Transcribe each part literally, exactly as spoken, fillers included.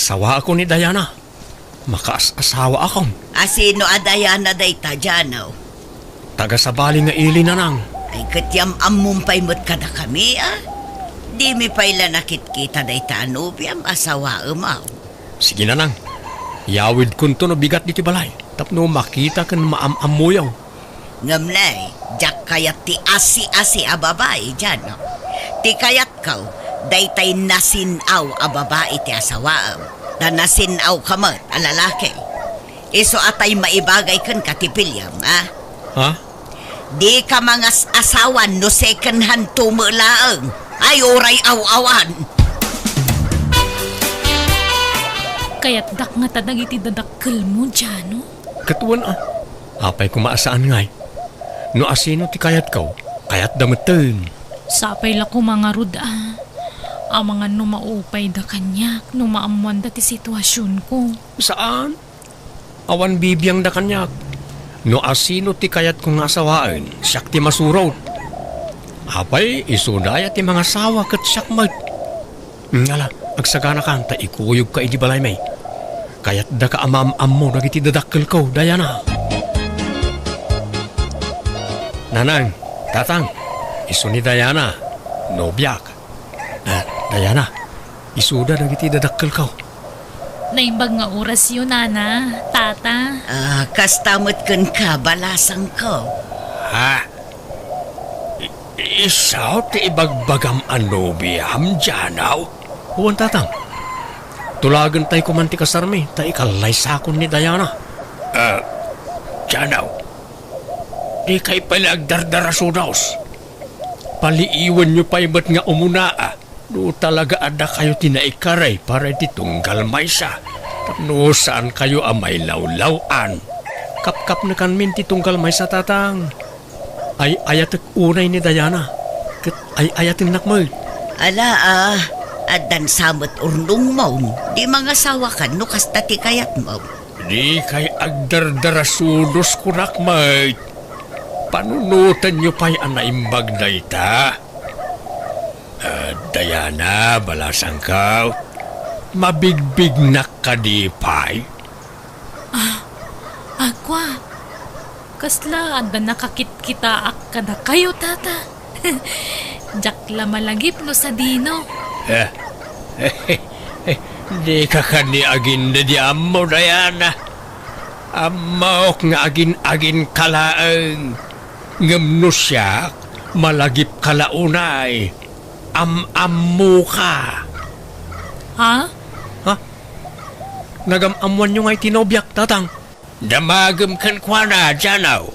Sawaakon ni Diana. Makaas-asawaakon. A sino a Diana dayta, Janaw? Taga-Sabali nga ili, Nanang. Ay, ket yam-ammom pay met kadakami, a? Dimi pay la nakitkita dayta a nobiam a sawaem, aw? Sige, Nanang. Yawidkonto no bigat ditoy balay tapno makita ken maam-ammoyo. Ngem nay, diak kayat ti asi-asi a babai, Janaw. Ti kayatko, daytay nasin-aw a babai ti asawaem. Ta nasin-awka met a lalaki. Isu a tay maibagay kenka ti piliem, a? Ha? Dika mangas-asawa no second hand to met laeng. Ay, uray aw-awan. Kayatdak ngata dagiti dadakkelmo, Jano? Ket wen, a. Apay koma a saan ngay? No asino ti kayatko, kayatda metten. Sapay la koma ngarud, a. Amangan no maupayda kaniak no maammoanda ti situasionko. Saan? Awan bibiangda kaniak. No asino ti kayatko nga asawaen, siak ti masurot. Apay, isuda aya ti mangasawa ket siak met. Ngala, agsaganakan ta ikuyogka idi balaymi. Kayatdaka a maam-ammo dagiti dadakkelko, Diana. Nanang, Tatang, isu ni Diana, nobiak. Ah, Diana, isuda dagiti dadakkelko. Naimbag nga orasyo, Nana, Tata. Ah, kasta met kenka, balasangko. Ha? I-, isu ti ibagbagam a nobiam, Janaw? Wen, Tatang. Tulagentay koman ti kasarmi, ta ikallaysakon ni Diana. Ah, Janaw, dikay pay la agdardarasudos. Paliiwenyo pay met nga umuna, a. No talaga a dakayo ti naikari para iti tunggal maysa, tapno saankayo a mailawlaw-an. Kapkapnekanmin ti tunggal maysa, Tatang. Ay-ayatek unay ni Diana, ket ay-ayatennak met. Ala, a, addan sa met urnongmon, di mangasawakan no kasta ti kayatmo. Dikay agdardarasudos, kunak met. Panunotenyo pay a naimbag dayta. Ah, Diana, balasangko, mabigbignak kadi pay? Ah, agua, kasla adda nakakitkitaak kadakayo, Tata? Diak la malagip no sadino. Eh, dika kadi agin-, di ammo, Diana. Ammok nga agin-, agin-agin ka laeng. Ngem no siak, malagipka la unay. Am-ammoka. Ha? Ha? Nagam-ammoanyo ngay ti nobiak, Tatang? Damagem kenkuana, Janaw.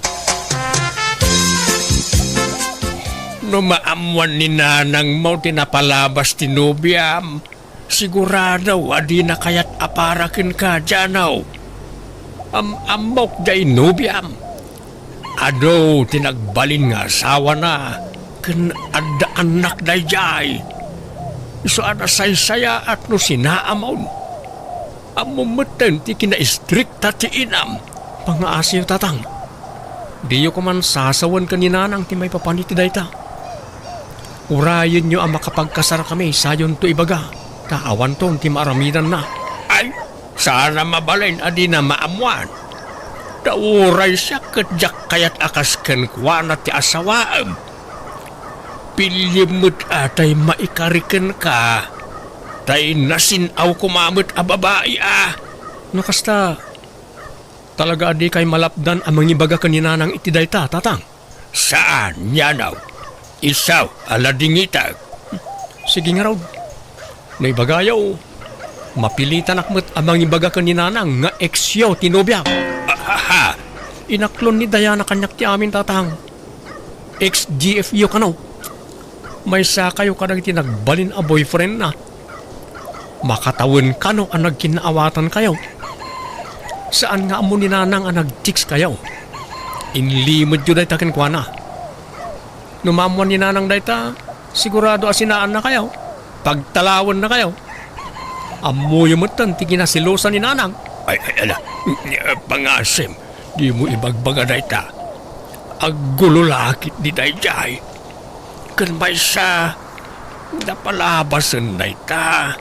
No maammoan ni nanangmo ti napalabas ti nobiam, sigurado a dina kayat a para kenka, Janaw. Am-ammok jay nobiam. Adu ti nagbalin nga asawana ken adda annak daydiay. Isu a nasaysayaat no sinaamon. Ammom metten ti kinaistrikta ti inam. Pangngaasiyo, Tatang. Diyo koman sasawen ken ni Nanang ti maipapan iti dayta. Urayenyo a makapagkasarkami, sayonto ibaga, ta awanton ti maaramidanna. Ay, saan a mabalin a dina maammoan. Ta uray siak ket diak kayat a kas kenkuana ti asawaem. Piliem met a tay maikari kenka, tay nasin-aw koma met a babai a. No kasta, talaga a dikay malapdan a mangibaga ken ni Nanang iti dayta, Tatang? Saan, Janaw. Isu a ladingitek. Sige ngarud. No ibagayo, mapilitanak met a mangibaga ken ni Nanang nga ex-yo ti nobiak. Ahaha! Inaklon ni Diana kaniak ti amin, Tatang. Ex-G F yo kano. Maysakayo kadagiti nagbalin a boyfriendna. Makatawen kano a nagkinnaawatankayo. Saan nga ammo ni Nanang a nag-text kayo. Inlimedyo dayta kenkuana. No maammoan ni Nanang dayta, sigurado a sinaannakayo. Pagtalawennakayo. Ammoyo metten ti kinaselosan ni Nanang. Ay, ay, ala. Pangasim, dimo ibagbaga dayta. Aggulo la ketdi daydiay. Ken maysa, napalabasen dayta.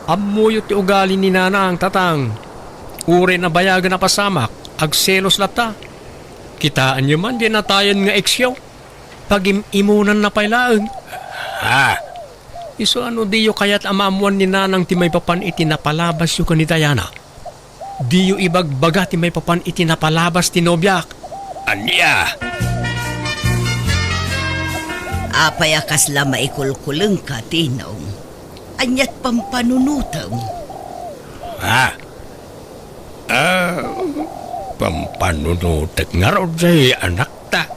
Ammoyo ti ugali ni Nanang, Tatang. Uray nabayagen a pasamak, agselos latta. Kitaenyo man diay natayen nga eksyo. Pagim-imonanna pay laeng. Ha? Isu a no diyo kayat a maammoan ni Nanang ti maipapan iti napalabasyo ken ni Diana, diyo ibagbaga ti maipapan iti napalabas ti nobiak. Ania? Apay a kasla maikulkulengka, Tinong? Ania't pampanunotem? Ha? Ah, pampanunotek ngarud diay anakta.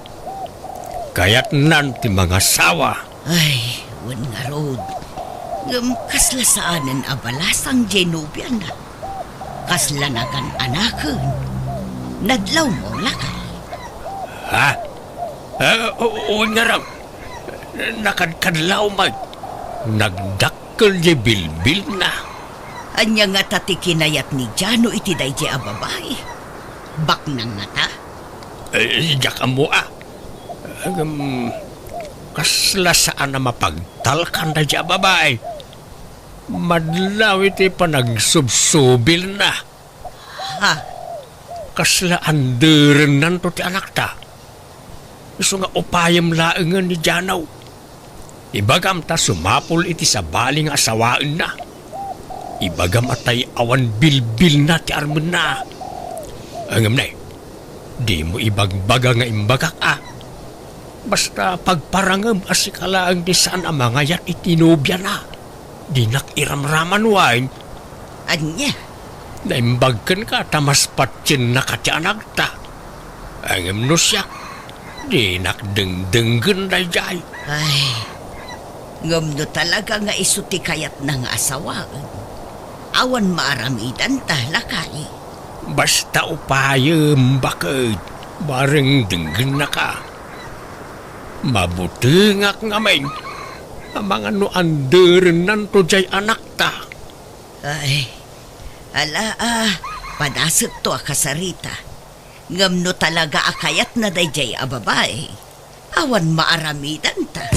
Kayatnan ti mangasawa. Ay, wen ngarud. Ngem kasla saanen a balasang diay nobiana. Kasla nagan-anaken. Nadlawmo, lakay. Ha? Ah, u-, wen ngarud. Nakadkadlaw met. Nagdakkel diay bilbilna. Ania ngata ti kinayat ni Jano iti daydiay a babai? Baknang ngata? Eh, diak ammo a. Ngem, kasla saan a mapagtalkan daydiay a babai. Madlaw iti panagsubsubilna. Ha? Kasla anderennanto ti anakta. Isu nga upayem laengen ni Jano. Ibagam ta sumapul iti sabali nga asawaenna. Ibagam a tay awan bilbilna ti armenna. Ngem ne, dimo ibagbaga nga imbagak a. Basta pagparangem a sika laeng ti saan a mangayat iti nobiana. Dinak iramraman wen. Ania? Naimbag kenka ta mas patiennaka ti anakta. Ngem no siak, dinak dengdenggen daydiay. Ay, ngem no talaga nga isu ti kayatna nga asawaen, awan maaramidanta, lakay. Basta upayem, baket, bareng denggennaka. Mabutengak ngamin. Amangan no anderennanto diay anakta. Ay, ala a, padasekto a kasarita. Ngem no talaga a kayatna daydiay a babai, awan maaramidanta.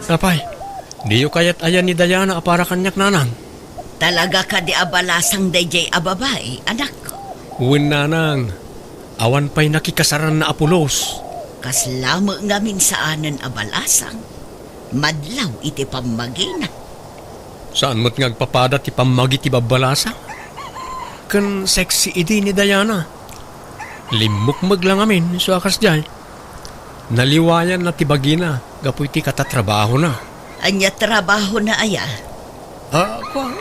Apay, diyo kayat aya ni Diana a para kaniak, Nanang? Talaga kadi a balasang daydiay a babai, anakko? Wen, Nanang. Awan pay nakikasaranna a pulos. Kasla met ngamin saanen a balasang. Madlaw iti pammagina. Saan met nga agpapada ti pammagi ti babbalasang? Ken sexy idi ni Diana. Limmukmeg la ngamin isu a kasdiay. Naliwayanna ti bagina gapu iti katatrabahona. Ania trabahona aya? Ah, kua,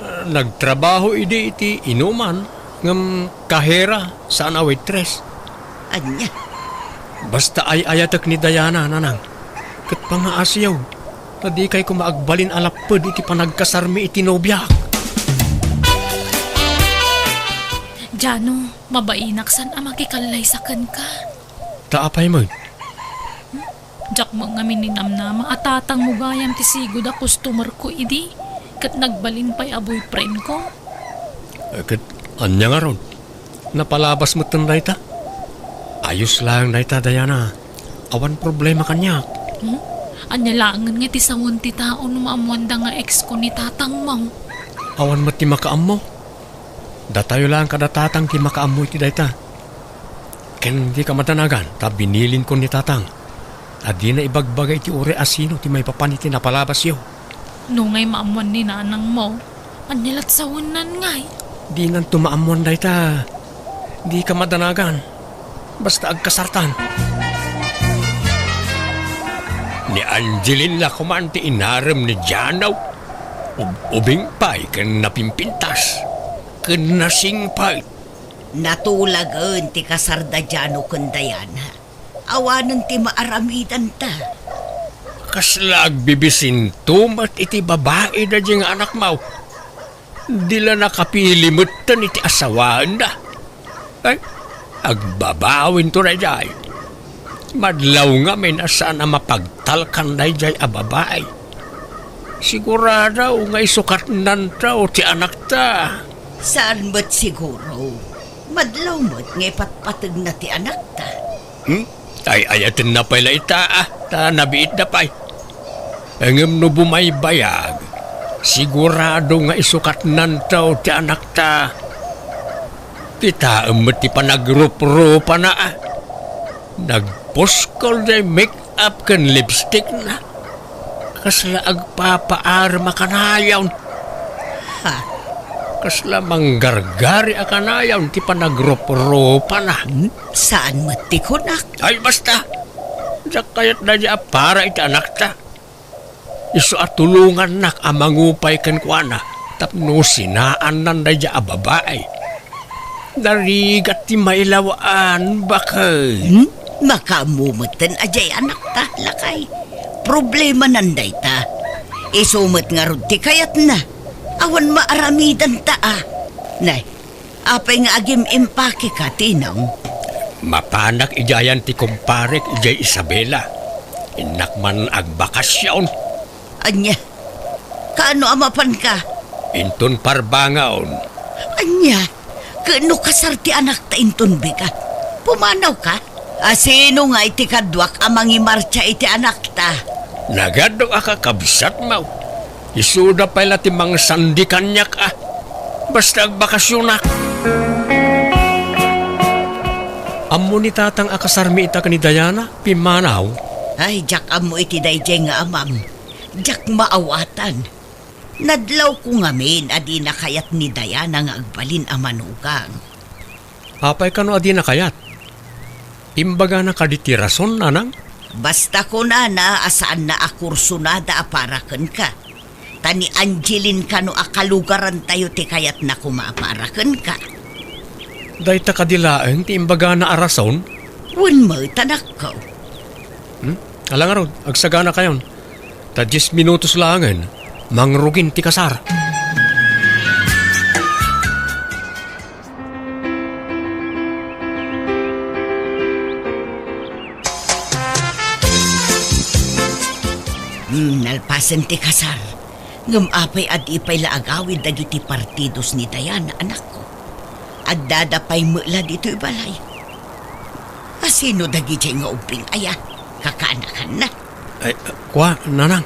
ah, nagtrabaho idi iti inuman, ngem kahera, saan a waitress. Ania? Basta ay-ayatek ni Diana, Nanang. Ket pangaasiyo, ta dikay koma agbalin a lapped iti panagkasarmi iti nobiak. Jano, mabainak saan a makikallaysa kenka. Ta apay met? Diak met ngamin ninamnama a tatangmo gayam ti sigud a customer ko idi, ket nagbalin pay a boyfriend ko. Eh, ket ania ngarud? Napalabas metten dayta? Ayos laeng dayta, Diana. Awan problema kaniak. Hmm? Ania laengen nga ti sawen ti tao no maammoanda nga ex ko ni tatangmo? Awan met ti makaammo. Datayo laeng kada tatang ti makaammo iti dayta. Ken dika madanagan ta binilinko ni tatang a dina ibagbaga iti uray a sino ti maipapan iti napalabasyo. No ngay maammoan ni nanangmo, ania lat sawennan ngay? Dinanto maammoan dayta. Dika madanagan. Basta agkasartan. Ni Angeline la koman ti inarem ni Jano. Ub-, ubing pay ken napimpintas. Ken nasingpet. Natulagen ti kasar da Jano ken Diana. Awanen ti maaramidanta. Kasla agbibisinto met iti babai daydiay nga anakmo. Di la nakapili metten iti asawaenda. Ay, agbabawinto daydiay. Madlaw ngamin a saan a mapagtalkan daydiay a babai. Sigurado nga isukatnanto ti anakta. Saan met siguro. Madlaw met nga ipatpategna ti anakta. Hmm? Ay-ayatenna pay la ita, ah, ta nabiitda pay. Ngem no bumaybayag, sigurado nga isukatnanto ti anakta. Kitaem met ti panagrupropana, a. Nagpuskol ti make-up ken lipstickna. Kasla agpapaarem a kanayon. Ha? Kasla manggargari a kanayon ti panagrupropana. Hmm? Saan met ti kunak? Ay, basta! Diak kayat daydiay a para iti anakta. Isu a tulongannak a mangupay kenkuana tapno sinaannan daydiay a babai. Narigat ti mailawan, baket. Hmm? Makaammo metten a diay anakta, lakay. Problemanan dayta. Isu met ngarud ti kayatna. Awan maaramidanta, a. Nay, apay nga agim-impakeka, Tinong? Mapanak idiay ayan ti kumparek idiay Isabela. Innak man agbakasyon. Ania? Kaano a mapanka? Inton parbangon. Ania? Ket no kasar ti anakta inton bigat, pumanawka? A, sino ngay ti kaduak a mangimartsa iti anakta? Nagadu a kakabsatmo. Isuda pay la ti mangsandi kaniak, a. Basta agbakasyonak. Ammo ni tatang a kasarmi ita ken ni Diana, pimmanaw? Ay, diak ammo iti daydiay nga amam. Diak maawatan. Nadlawko ngamin a dina kayat ni Diana nga agbalin a manugang. Apay kano a dina kayat? Imbagana kadi ti rason, nanang? Basta kunana a saanna a kursunada a para kenka. Ta ni Angeline kano a kalugarantayo ti kayatna koma a para kenka. Dayta kadi laeng ti imbagana a rason? Wen met, anakko. Hmm? Ala ngarud, agsaganakayon. Ta dies minutos laengen, mangrugin ti kasar. Hmm, nalpasen ti kasar. Ngem apay a di pay la agawid dagiti partidos ni Diana, anakko? Addada pay met la ditoy balay. A, sino dagidiay nga ubbing aya? Kakaanakanna? Ay, kua, nanang.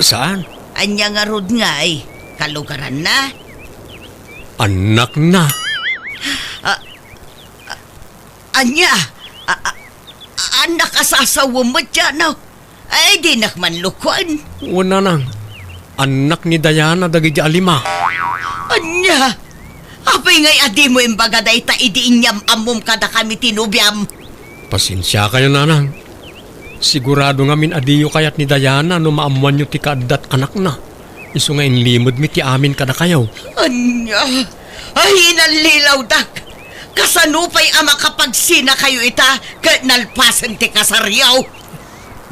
Saan? Ania ngarud ngay? Kalugaranna? Annakna. A, a, ania? A, a, annak a sasawem met, Jano? Ay, dinak man lukon. Wen, nanang. Annak ni Diana dagiti a lima. Ania? Apay ngay a dimo imbaga dayta idi inyam-ammom kadakami ti nobiam? Pasensiakayo, nanang. Sigurado ngamin a diyo kayat ni Diana no maammoanyo ti kaaddat anakna. Isu nga inlimedmi ti amin kadakayo. Ania? Ay, inallilawdak! Kasano pay a makapagsinakayo ita ket nalpasen ti kasaryo?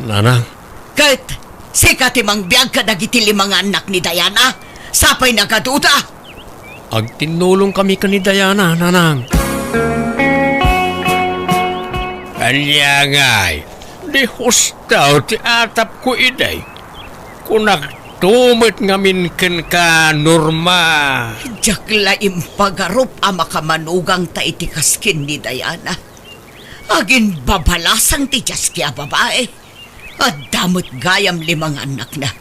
Nanang. Ket sika ti mangbiag kadagiti lima nga annak ni Diana? Sapay nagaduda? Agtinnulongkami ken ni Diana, nanang. Ania ngay? Di husto ti atapko idi. Kunakto met ngamin kenka, Norma. Diak la impagarup a makamanugangta iti kaskin ni Diana. Aginbabalasang ti diaski a babai. Adda met gayam lima nga annakna.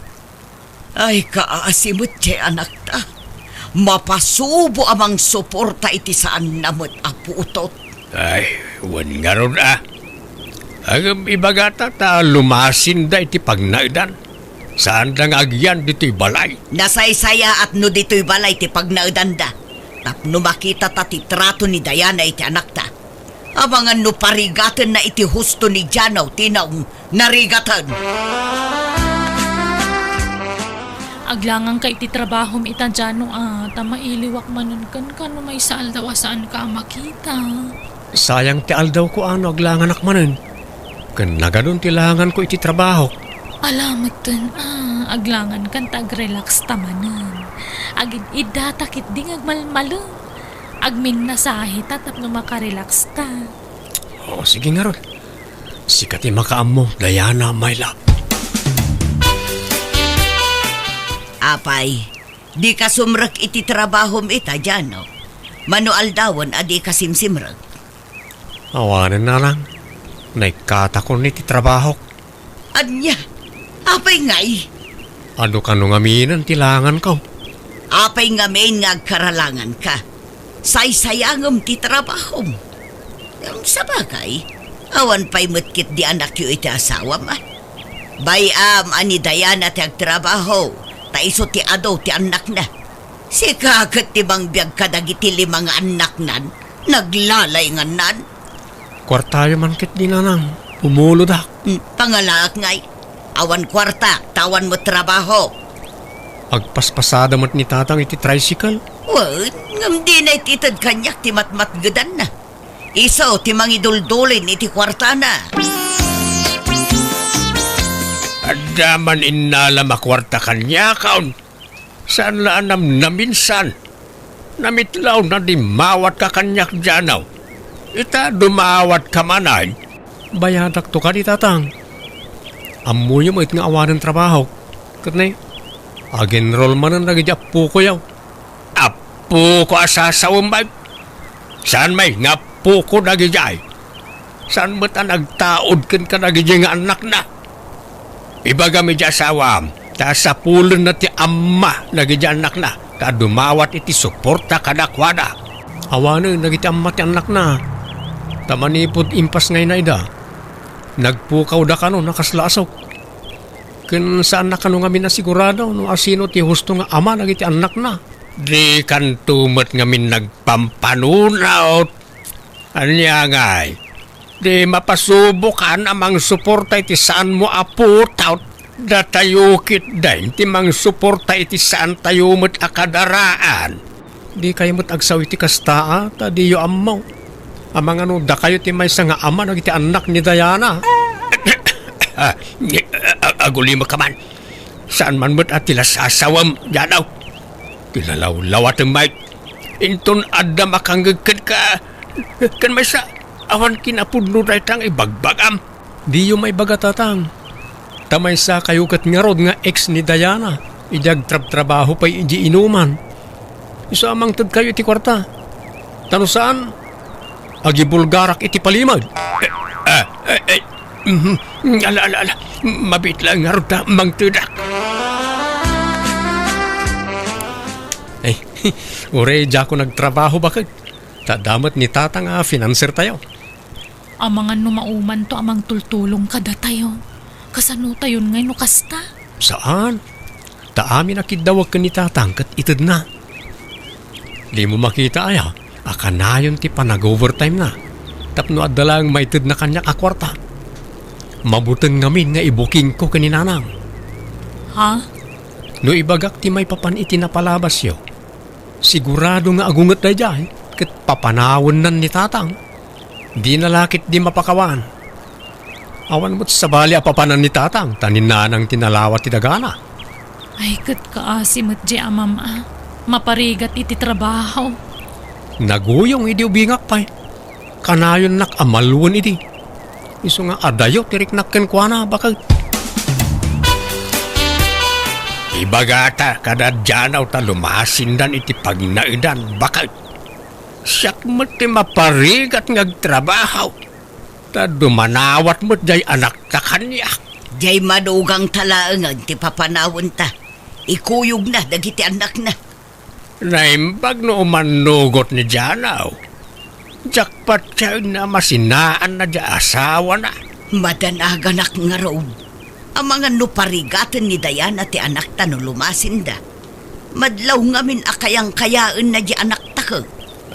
Ay, kaasi met ti anakta. Mapasubo a mangsuporta iti saanna met a putot. Ay, wen ngarud a. Ngem ibagata ta lumasinda iti pagnaedan. Saanda nga agyan ditoy balay. Nasaysayaat no ditoy balay ti pagnaedanda. Tapno makitata ti trato ni Diana iti anakta. Amangan no parigatenna iti husto ni Jano ti naong narigaten. Aglanganka iti trabahom ita, Jano, a, ta mailiwak manen kenka no maysa aldaw a saanka a makita. Sayang ti aldawko a no aglanganak manen. Ken nagadun ti langanko iti trabahok. Ala metten a, aglangankan ta agrelaxta manen. Agid-iddata ketdi nga agmalmalem. Agminnasahe ta tapno makarelaxta. O, sige ngarud. Sika ti makaammo, Diana, my love. Apay, dika sumrek iti trabahom ita, Jano? Mano aldawen a dika simsimrek? Awanen, nanang. Naikkatakon iti trabahok. Ania? Apay ngay? Adu kano ngaminen ti langanko. Apay ngamin nga agkaralanganka? Saysayangem ti trabahom. Ngem sabagay, awan pay met ketdi anakyo iti asawam, a? Bay-am a ni Diana ti agtrabaho, ta isu ti adu ti annakna. Sika ket ti mangbiag kadagiti lima nga annaknan, naglalaingannan. Kuartayo man ketdi, nanang, pumulodak. Hmm, pangalaak ngay. Awan kuarta, ta awan met trabaho. Agpaspasada met ni tatang iti tricycle. Wen, ngem dina iti ited kaniak ti matmatgedanna. Isu ti mangiduldulin iti kuartana. Adda man innalam a kuarta kaniakon. Saan la a namnaminsan. Namitlawna di mawatka kaniak, Janaw. Ita, dumawatka manen. Bayadakto kadi, tatang. Ammoyo met nga awanen trabahok. Ket ne, ag-enroll manen dagiti appokoyo. Appoko a sasawem, bay. Saan may nga appoko dagidiay? Saan met a nagtaud ken kadagidi nga annakna? Ibagam iti asawam, ta sapulenna ti amma dagidi annakna, ta dumawat iti suporta kadakuada. Awanen dagiti amma ti annakna, ta manipud impas nga inayda, nagpukawda kano a kasla asok. Ken saanna kano ngamin a sigurado no asino ti husto nga ama dagiti annakna. Dikanto met ngamin nagpampanunot. Ania ngay, di mapasubokan a mangsuporta iti saanmo a putaw? Datayo ketdin ti mangsuporta iti saantayo met a kadaraan. Dikayo met agsao iti kasta, a, ta diyo ammo. Amangan no dakayo ti maysa nga ama dagiti annak ni Diana. Ah, a-, agulimekka man. Saan man met a ti la sasawem, Janaw. Ti lalawlawatem, Mike. Inton adda makangngeg kenka, ken maysa, awan kinapudno dayta nga ibagbagam. Diyo maibaga, tatang. Ta maysakayo ket ngarud nga ex ni Diana, idi agtrabtrabaho pay idi inuman. Isu a mangtedkayo iti kuarta. Ta no saan, agibulgarak iti palimed. Ah, eh, eh, mhm. Ala, ala, ala. Mabiit laeng ngarud ta mangtedak. Ay, uray diakon agtrabaho, baket. Ta adda met ni tatang a financer tayo. Amangan no maumanto a mangtultulong kadatayo. Kasanotayon ngay no kasta? Saan. Ta amin a kiddawek ken ni tatang ket itedna. Dimo makita aya a kanayon ti panag-overtime-na tapno adda laeng maitedna kaniak a kuarta? Mabuteng ngamin nga ibukingko ken ni nanang. Ha? No ibagak ti maipapan iti napalabasyo, sigurado nga agunget daydiay ket papanawennan ni tatang. Dina la ketdi mapakawan. Awan met sabali a papanan ni tatang ta ni nanang ti nalawa ti dagana. Ay, ket kaasi met di amam a maparigat iti trabaho. Naguyong idi ubingak pay. Kanayonnak a maluen idi. Isu nga adayo ti riknak kenkuana, baket. Ibagata kada Janaw ta lumasindan iti pagnaedan, baket. Siak met ti maparigat nga agtrabaho, ta dumanawat met jay anakta kaniak. Jay madugangta laengen ti papanawenta. Ikuyogna dagiti annakna. Naimbag no umannugot ni Janaw. Diak patienna a masinaanna di asawana. Madanaganak ngarud. Amangan no parigaten ni Diana ti anakta no lumasinda. Madlaw ngamin a kayangkayaenna di anakta ket.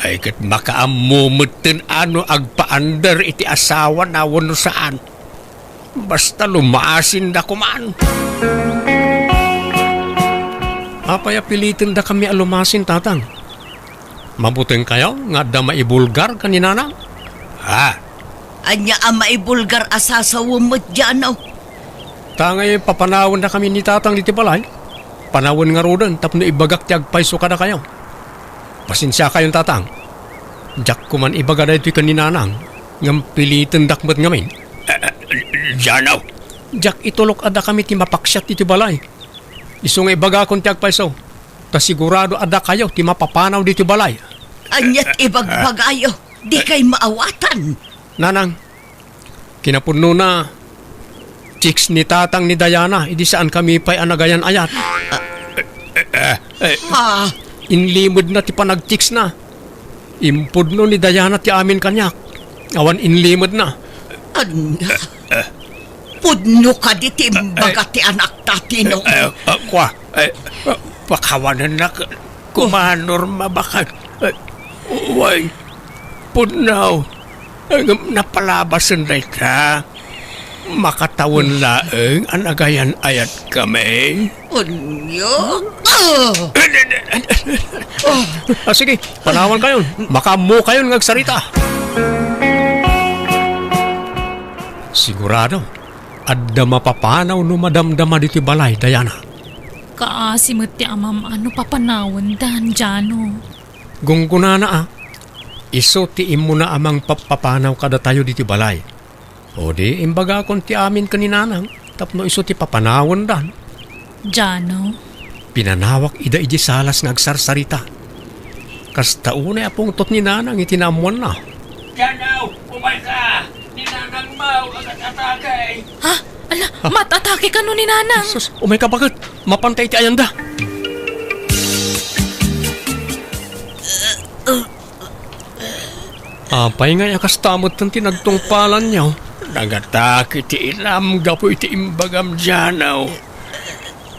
Ay, ket makaammo metten a no agpaandar iti asawana wenno saan. Basta lumasinda koman. Apay a pilitendakami a lumasin, tatang? Mabutengkayo nga adda maibulgar ken ni nanang? Ha? Ania a maibulgar a sasawem met, Janaw? Ta ngay papanawendakami ni tatang ditoy balay. Panawen ngaruden tapno ibagak ti agpayso kadakayo. Pasensiakayon, tatang. Diak koman ibaga daytoy ken ni nanang, ngem pilitendak met ngamin. Eh, eh, Janaw. Diak itulok a dakami ti mapaksiat ditoy balay. Isu nga ibagakon ti agpayso, ta sigurado a dakayo ti mapapanaw ditoy balay. Aniat ibagbagayo? Dikay maawatan. Nanang, kinapudnona, chicks ni tatang ni Diana, idi saan kami pay a nagayan-ayat. Ah. Eh, eh, eh, Ah. Inlimedna ti panag-chicksna. Impudno ni Diana ti amin kaniak. Awan inlimedna. Ania? Pudno kadi ti imbaga ti anakta, Tino? Eh, eh, kua, eh, pakawanennak, koma, Norma, baket. Eh, way, pudno. Eh, ngem napalabasen dayta. Makatawen laeng a nagayan-ayat kami. Ania? Ah! Ah, sige, panawankayon. Makaammokayon nga agsarita. Sigurado, adda mapapanaw no madamdama ditoy balay, Diana. Kaasi met ti amam-an no papanawendan, Jano. Gunggonana a, isu ti immuna a mangpappapanaw kadatayo ditoy balay. O di, imbagakon ti amin ken ni Nanang tapno isu ti papanawendan. Jano? Pinanawak ida idiay salas nga agsarsarita. Kasta unay a pungtot ni Nanang iti naammoanna. Jano, umayka! Ni Nanang Mau agat-atake! Ha? Ala, Ah. Mat-atake kano ni Nanang? Sus, umayka baket! Mapanta iti ayanda! Apay ngay a kasta metten ti nagtungpalanyo? Nag-atake ti inam gapu iti imbagam, Jano.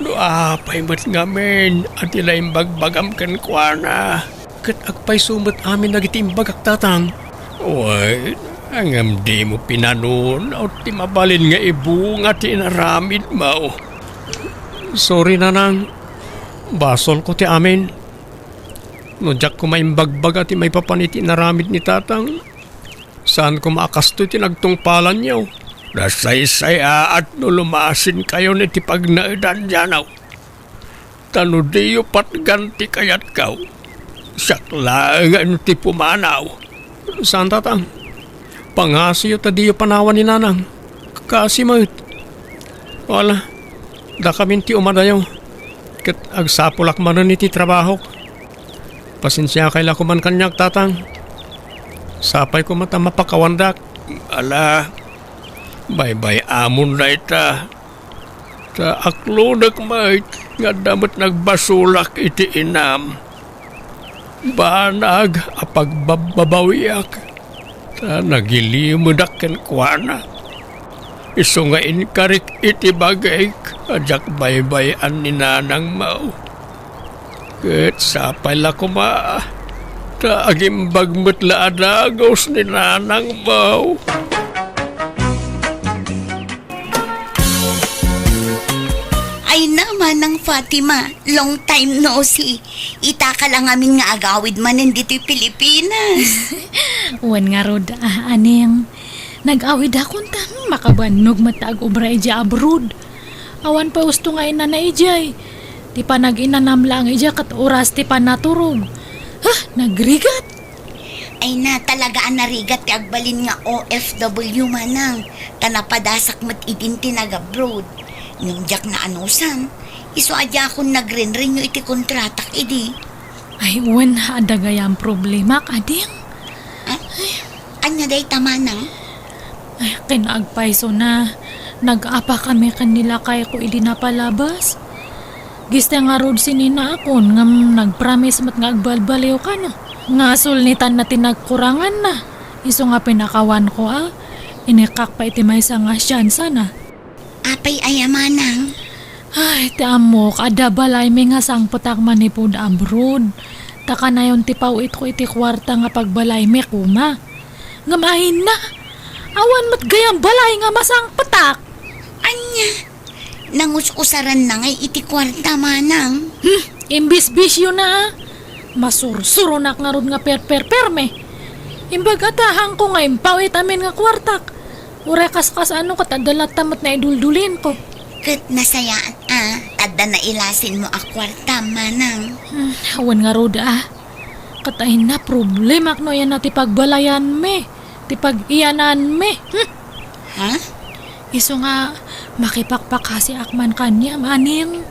No apay met ngamin a ti naimbagbagam kenkuana, ket agpayso met amin dagiti imbagak, Tatang. Wen, ngem dimo pinanunaw ti mabalin nga ibunga ti inaramidmo. Sorry, Nanang. Basolko ti amin. No diak koma imbagbaga ti maipapan iti inaramid ni Tatang, saan koma a kastoy ti nagtungpalanyo. Nasaysayaat no lumasinkayon iti pagnaedan, Jano. Ta no diyo patgan ti kayatko, siak laengen ti pumanaw. Saan, Tatang. Pangasiyo ta diyo panawan ni Nanang. Kaasi met. Wala, dakamin ti umadayo. Ket agsapulak manen iti trabahok. Pasensiakay la koman kaniak, Tatang. Sapay koma ta mapakawandak. Ala, baybay-amon dayta. Ta aklodek met nga adda met nagbasolak iti inam. Banag a pagbabbabawiak, ta nagilimedak kenkuana. Isu nga inkarik iti bagik a diak baybay-an ni Nanang Mau. Ket sapay la koma, ta agimbag met la a dagus ni Nanang Mau. Ay na, Manang Fatima, long time no see. Itaka la ngamin nga agawid manen ditoy Pilipinas. Wen ngarud, ah, Aning. Nag-awidakon ta, hmm, makabannog met ta agubra idiay abroad. Awan pay usto nga inana idiay. Ti panag-inanam laeng idiay ket oras ti panaturog. Huh, nagrigat! Ay na, talaga a narigat ti agbalin nga O F W, Manang. Ta napadasak met idin ti nag-abroad. Ngem diak naanusan, isu a diakon nagrenrenew iti kontratak idi. Ay, wen, adda gayam problemak, Ading. Ah? Ania dayta, Manang? Ay, ken agpayso na, nag-apa kami ken ni lakayko idi napalabas. Gistay ngarud sininaakon ngem nagpromise met nga agbalbaliw kano. Nga sulnitanna ti nagkuranganna. Isu nga pinakawanko a, inikkak pay iti maysa nga siansa na. Apay aya, Manang? Ay, ti ammok, adda balaymi nga sangpetak manipud abroad. Ta kanayon ti paw-itko iti kuarta nga pagbalaymi koma. Ngem ayna, awan met gayam balay nga masangpetak. Ania? Nangus-usaranna ngay iti kuarta, Manang? Hmm, imbisbisiona, a. Masursuronak ngarud nga perperperme. Imbag a ta, haanko nga impaw iti amin nga kuartak. Uray kaskas-ano ket adda latta met naiduldulinko. Ket nasayaat a, ta adda nailasinmo a kuarta, Manang. Hmm, awan ngarud a. Ket ayna, problemak no aya na ti pagbalayanmi, ti pag-iyananmi. Hmm. Ha? Isu nga, makipakpakasiak man kaniam, Aning.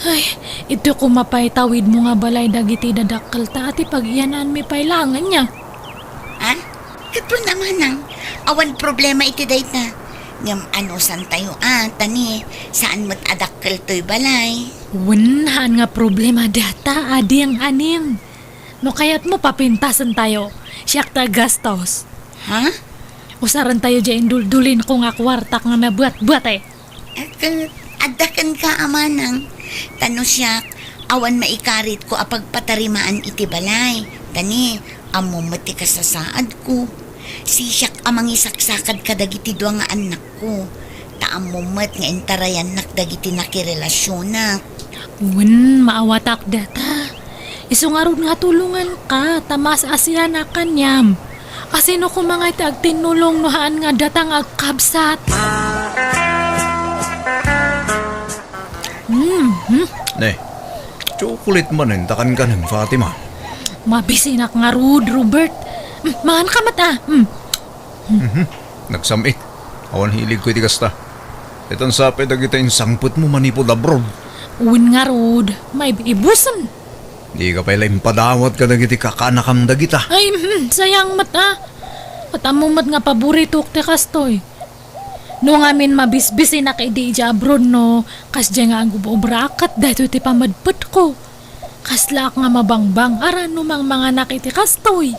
Ay, iti koma pay tawidmo nga balay dagiti dadakkelta a ti pag-iyananmi pay laeng ania. Ha? Ket kuna, Manang, awan problema iti dayta. Ngem anusantayo a, ta ni, saan met a dakkel toy balay. Wen, haan nga problema data, ading aning. No kayatmo, papintasentayo. Siak ti aggastos. Ha? Usarentayo diay induldulinko nga kuartak nga nabuatbuat, eh. Ket adda kenka a manang, ta no siak, awan maikaritko a pagpatarimaan iti balay. Ta ni, ammom met ti kasasaadko. Sisiak a mangisaksakad kadagiti dua nga annakko. Ta ammom met nga intarayannak dagiti nakirelasionak. Wen, maawatak data. Isu ngarud nga tulonganka, ta maas-asianak kaniam. Asino koma nga iti agtinnulong no haan nga data nga agkabsat? Hmm, hmm. Ne, chocolate manen ta kankanem, Fatima. Mabisinak ngarud, Robert. Hmm, manganka met, ah. Hmm. Mhm. Nagsam-it. Awan hiligko iti kasta. Ditan sa pay dagita insangpetmo manipud abroad. Wen ngarud, maibusen. Dika pay la impadawat kadagiti kakaanakam dagita. Ay, hmm, sayang met, ah. Ket ammom met nga paboritok ti kastoy. No ngamin mabisbisinak idi idiay abroad no, kasdiay nga agub-obraak ket daytoy ti pamedpedko. Kaslaak nga mabangbang-ara no mangmanganak iti kastoy.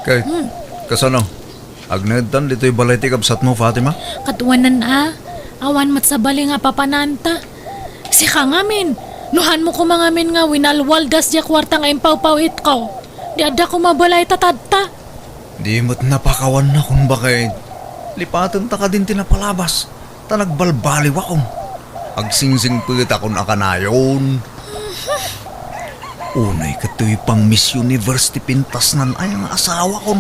Kay, Hmm. kasano? Agnaedtan ditoy balay ti kabsatmo, Fatima? Ket wen a, awan met sabali nga papananta. Sika ngamin, no hanmo koma ngamin nga winalwaldas diay kuarta nga impawpaw-itko, di adda koma balay ta tatta. Di met napakawanakon baket. Lipatenta kadin ti napalabas, ta nagbalbaliwakon. Agsingsingpetakon a kanayon. Unay ket toy pang Miss Universe ti pintasnan ay nga asawakon.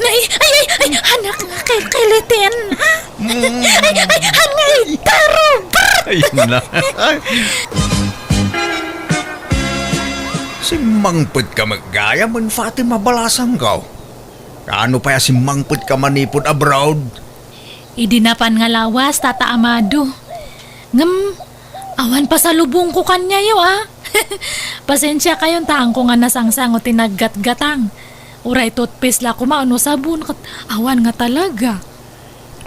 Ay, ay, ay, ay, anak nga kilkiliten, ha? Mm. Ay, ay, angay, taro, brr! Ay, na. Simmangpetka met gayam, Fatima, balasangko. Kaano pay a simmangpetka manipud abroad? Idi napan nga lawas, Tata Amado. Ngem, awan pasalubongko kaniayo, a. Pasensiakayon ta haanko nga nasangsango ti naggatgatang. Uray toothpaste la koma wenno sabon, ket awan nga talaga.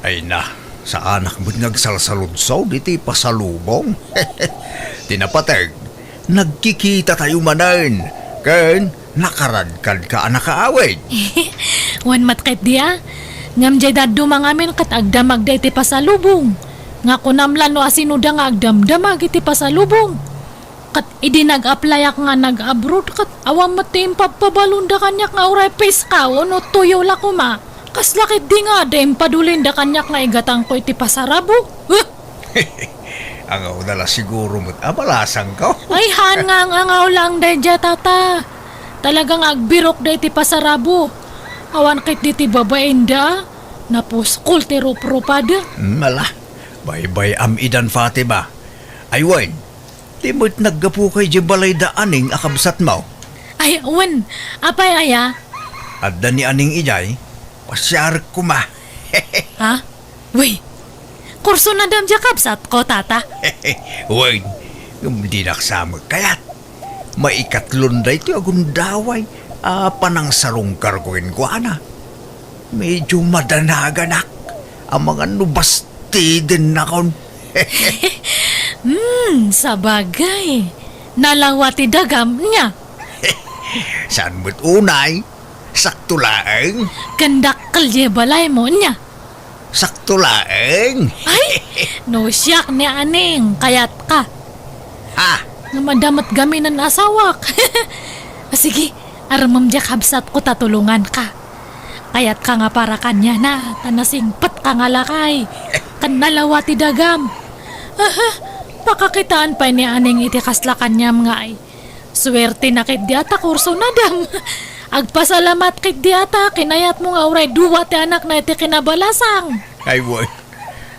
Ay na, saanak met nga agsalsaludsod iti pasalubong. Ti napateg, nagkikitatayo manen, ken nakaradkadka a nakaawid. Wen met ketdi a, ngem diay dadduma ngamin ket agdamagda iti pasalubong. Nga kunam la no asinoda nga agdamdamag iti pasalubong. Ket idi nag-applyak nga nag-abroad, ket awan met ti impabpabalonda kaniak nga uray piskaw wenno tuyo la koma. Kasla ketdi nga adda impadulinda kaniak nga igatangko iti pasarabo. Huh! Angawda la siguro met a balasangko. Ay, haan nga ang-angaw laeng daydiay, Tata. Talaga nga agbirokda iti pasarabo. Awan ketdi ti babainda, napuskol ti ruprupada. Hmm, ala, baybay-am idan, Fatima. Ay wen, di met naggapuka idiay balay da Aning a kabsatmo? Ay, wen, apay aya? Adda ni Aning idiay, pasiarek koma. Ha? Wen, kursunadam diay kabsatko, Tata? Wen, ngem dinak sa met kayat. Maikatlon daytoy a gundaway a panangsarungkarko kenkuana. Medyo madanaganak amangan no bastidennakon. Hmm, sabagay. Nalawa ti dagam, nia? Saan met unay? Sakto laeng? Ken dakkel diay balaymo, nia? Sakto laeng. Ay, no siak ni Aning, kayatka. Ha? Nga madamot gaminen asawak. Sige, armem diay kabsatko ta tulonganka. Kayatka nga para kaniana, ta nasingpetka nga lakay. Ken nalawa ti dagam. Aha, pakakitaan pay ni Aning iti kasla kaniam nga ay. Suertena ketdi a ta kursunadam. Agpasalamat ketdi a ta kinayatmo nga uray dua ti anakna iti kinabalasang. Ay, wen.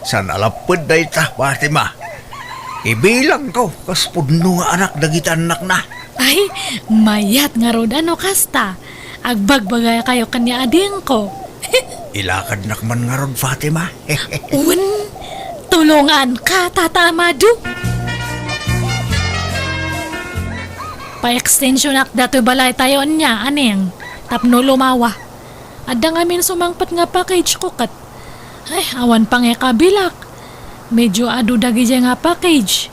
Saan a lapped dayta, Fatima. Ibilangko kas pudno nga anak dagiti annakna. Ay, mayat ngarud a no kasta. Agbagbagakayo ken ni adingko. Ilakadnak man ngarud, Fatima. Wen, tulonganka, Tata Amado. Paekstensionak datoy balaytayo nia, Aning, tapno lumawa. Adda ngamin sumangpet nga package ko ket Ay, awan pay nga kabilak. Medyo adu dagidiay nga package.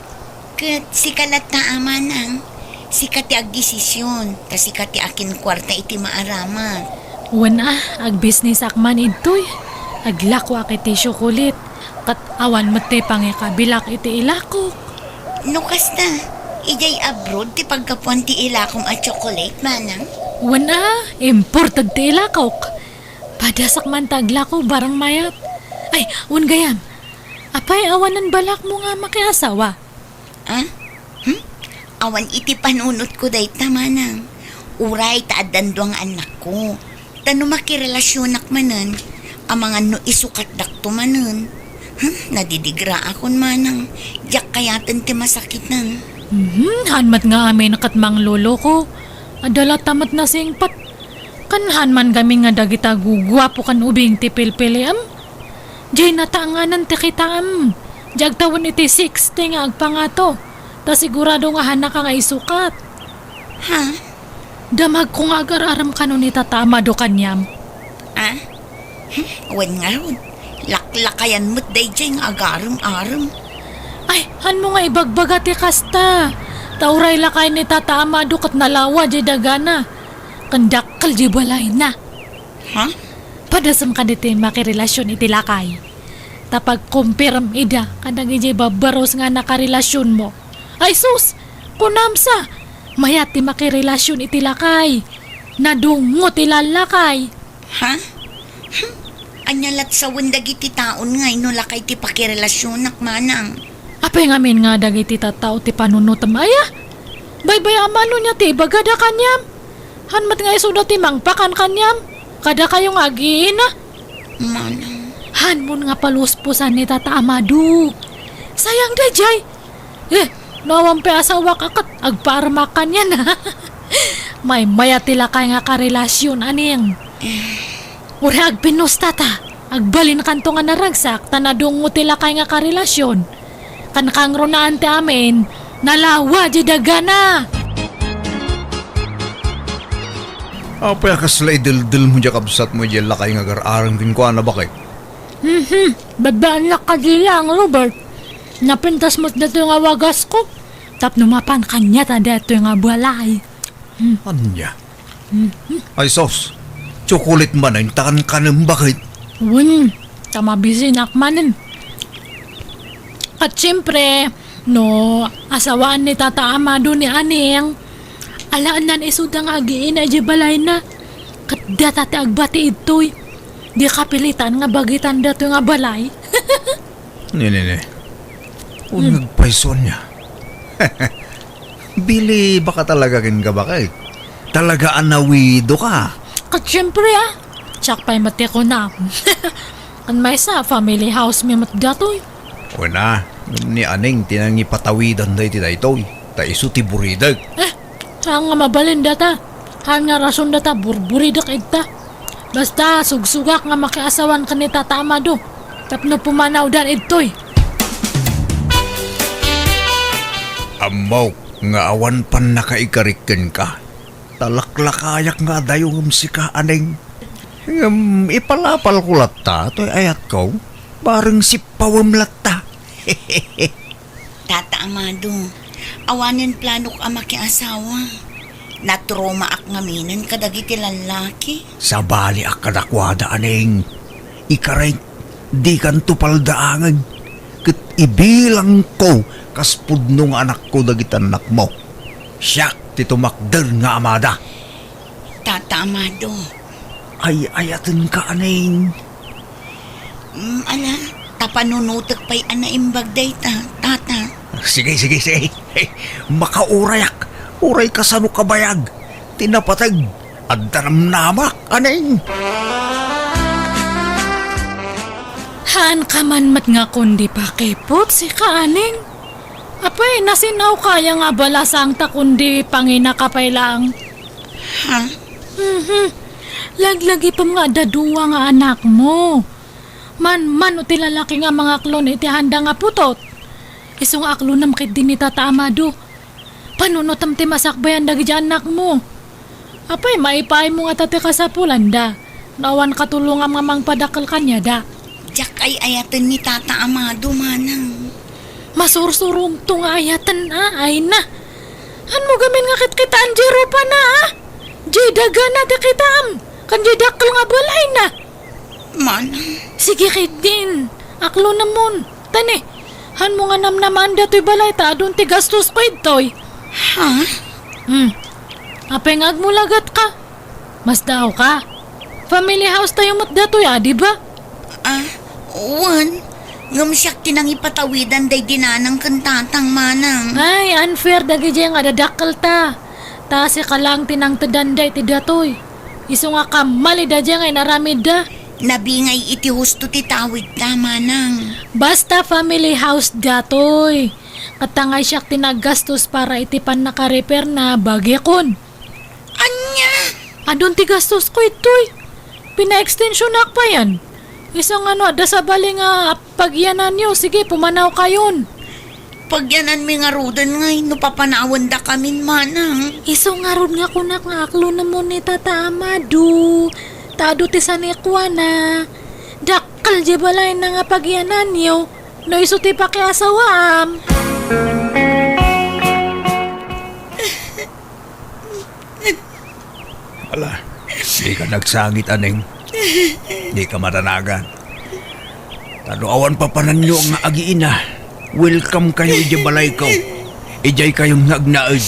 Ket sika latta a manang, sika ti agdesision, ta sika ti akinkuarta iti maaramat. Wen a, agbisnisak man idtoy. Aglakoak iti tissue kulit. Ket awan met ti pangikabilak iti ilakok. No kasta, idiay abroad ti paggapuan ti ilakom a chocolate, manang? Wen a, imported ti ilakok. Padasak man ta aglako barang mayat. Ay, wen gayam. Apay, awanen balakmo nga makiasawa? Ah? Hmm? Awan iti panunotko dayta, manang. Uray ta addan dua nga annakko. Ta no makirelasionak manen, amangan no isukatdakto manen. Hmm, nadidigraakon, manang. Diak kayaten ti masakiten. Mhm, han met nga amin ket mangloloko. Adda latta met nasingpet. Ken han man gamin nga dagita guguapo ken ubing ti pilpiliam. Diay natanganan ti kitaem. Diay agtawen iti sixty nga agpangato. Ta sigurado nga hanaka nga isukat. Ha? Damagko nga agar-arem kano ni Tata Amado kaniam. Ah? Hmm, wen ngarud, laklakayan met daydiay nga agarem-arem. Ay, hanmo nga ibagbaga ti kasta. Ta uray lakay ni Tata Amado ket nalawa diay dagana. Ken dakkel diay balayna. Ha? Padasem kadi ti makirelasion iti lakay. Ta pagkumpirem ida kadagiti babbarus nga nakarelasionmo. Ay sus! Kunam sa! Mayat ti makirelasion iti lakay. Nadungngo ti lallakay. Ha? Hmm. Ania latsawen dagiti taon nga no lakay ti pakirelasionak, manang? Apay ngamin nga dagiti tattao ti panunotem aya? Baybay-am no ania ti ibagada kaniam? Han met nga isuda ti mangpakan kaniam? Kadakayo nga agiina? Manang. Hanmon nga palusposan ni Tata Amado. Sayang daydiay. Eh, no awan pay asawak a ket agpaarmak kaniana. Maymaya ti lakay nga karelasion, aning. Uray agpinnusta ta. Agbalinkanto nga naragsak ta nadungngo ti lakay nga karelasion. Ken kangrunaan ti amin, nalawa diay dagana. Apay a kasla ideldelmo diay kabsatmo diay lakay nga agar-arem kenkuana, baket? Mhm, babbaannak kadi laeng, Robert. Napintas met datoy nga wagasko. Tapno mapan kaniata datoy nga balay. Hmm. Ania? Mhm. Ay sus, tsukulit manen ta kankanem, baket? Wen, ta mabisinak manen. Ket siempre, no asawaan ni Tata Amado ni Aning, alaennan isuda nga agiina idiay balayna. Ket data ti agbati idtoy. Di kapilitan nga bagitan datoy nga balay. Nini, ni. Hmm. Uneg pay so ania. Bili baka talaga kenka, baket. Talaga a nawido ka. Ket siempre, ah. Siak pay met ti kunam. Kan maysa, family house mi met datoy. Wen a, ni Aning ti nangipatawidan daytoy daytoy. Ta isu ti buridek. Eh, saan nga mabalin data? Haan nga rason data, burburidek ita. Basta, sugsugak nga makiasawan ken ni Tata Amado. Tapno pumanawdan idtoy. Ammok nga awan pannakaikarik kenka. Ta laklakayak nga adayongem sika, Aning. Ngem ipalapalko latta toy ayatko, bareng sippawem latta. Tata Amado, awanen planok a makiasawa. Natromaak ngaminen kadagiti lallaki. Sabaliak kadakuada, Aning. Ikarik, dikanto paldaangen. Ket ibilangko kas pudno nga anakko dagiti annakmo. Siak ti tumakder nga amada. Tata Amado. Ay-ayatenka, Aning. Mm, ala, ta panunotek pay a naimbag dayta, Tata. Sige, sige, sige. Makaurayak. Uray kasano kabayag ti napateg. Adda namnamak, Aning. Haanka man met nga kundi pakiput, sika, Aning. Apay, nasin-awka aya nga abalasang ta kundi panginaka pay laeng? Ha? Mhm. Laglagipem nga adda dua nga anakmo. Manmano ti lalaki nga mangaklon iti handa nga putot. Isu nga aklonem ketdi ni Tata Amado. Panunotem ti masakbayan dagiti annakmo. Apay, maipaaymo ngata ti kasapulanda no awan katulongam nga mangpadakkel kaniada. Diak ay-ayaten ni Tata Amado, manang. Masursurumto nga ayaten, a, ay na. Hanmo gamin nga kitkitaan jay rupana, a? Jay dagana ti kitaam, ken jay dakkel nga balayna. Manang. Sige ketdin, aklonemon. Tani, hanmo nga namnamaanda toy balay ta adun ti gastosko ditoy. Ha? Hmm. Apay nga agmulagat ka? Masdaawka. Family house tayo met datoy, a, di ba? A, wen. Ngem siak ti nangipatawidan daydi nanang ken tatang, manang. Ay, unfair dagidiay nga adadakkelta. Ta sika laeng ti nangtedanda iti datoy. Isu nga kammalida diay nga inaramidda. Nabingay iti husto ti tawidta, manang. Basta family house datoy. Ket ta ngay siak ti naggastos para iti pannakarepairna, bagikon. Ania? Adun ti gastosko ditoy. Pinaekstensionak payen. Isu nga no adda sabali nga pagyananyo, sige, pumanawkayon. Pagyananmi ngaruden ngay no papanawendakamin, manang. Isu ngarud nga kunak nga aklonemon ni Tata Amado. Ta adu ti sanikuana. Dakkel jay balayna nga pagyananyo no isu ti pakiasawaam. Ala, dika nagsangit, Aneng. Dika madanagan. Ta no awan papananyo nga agiina, welcome kayo idiay balayko. Idiay kayon nga agnaed.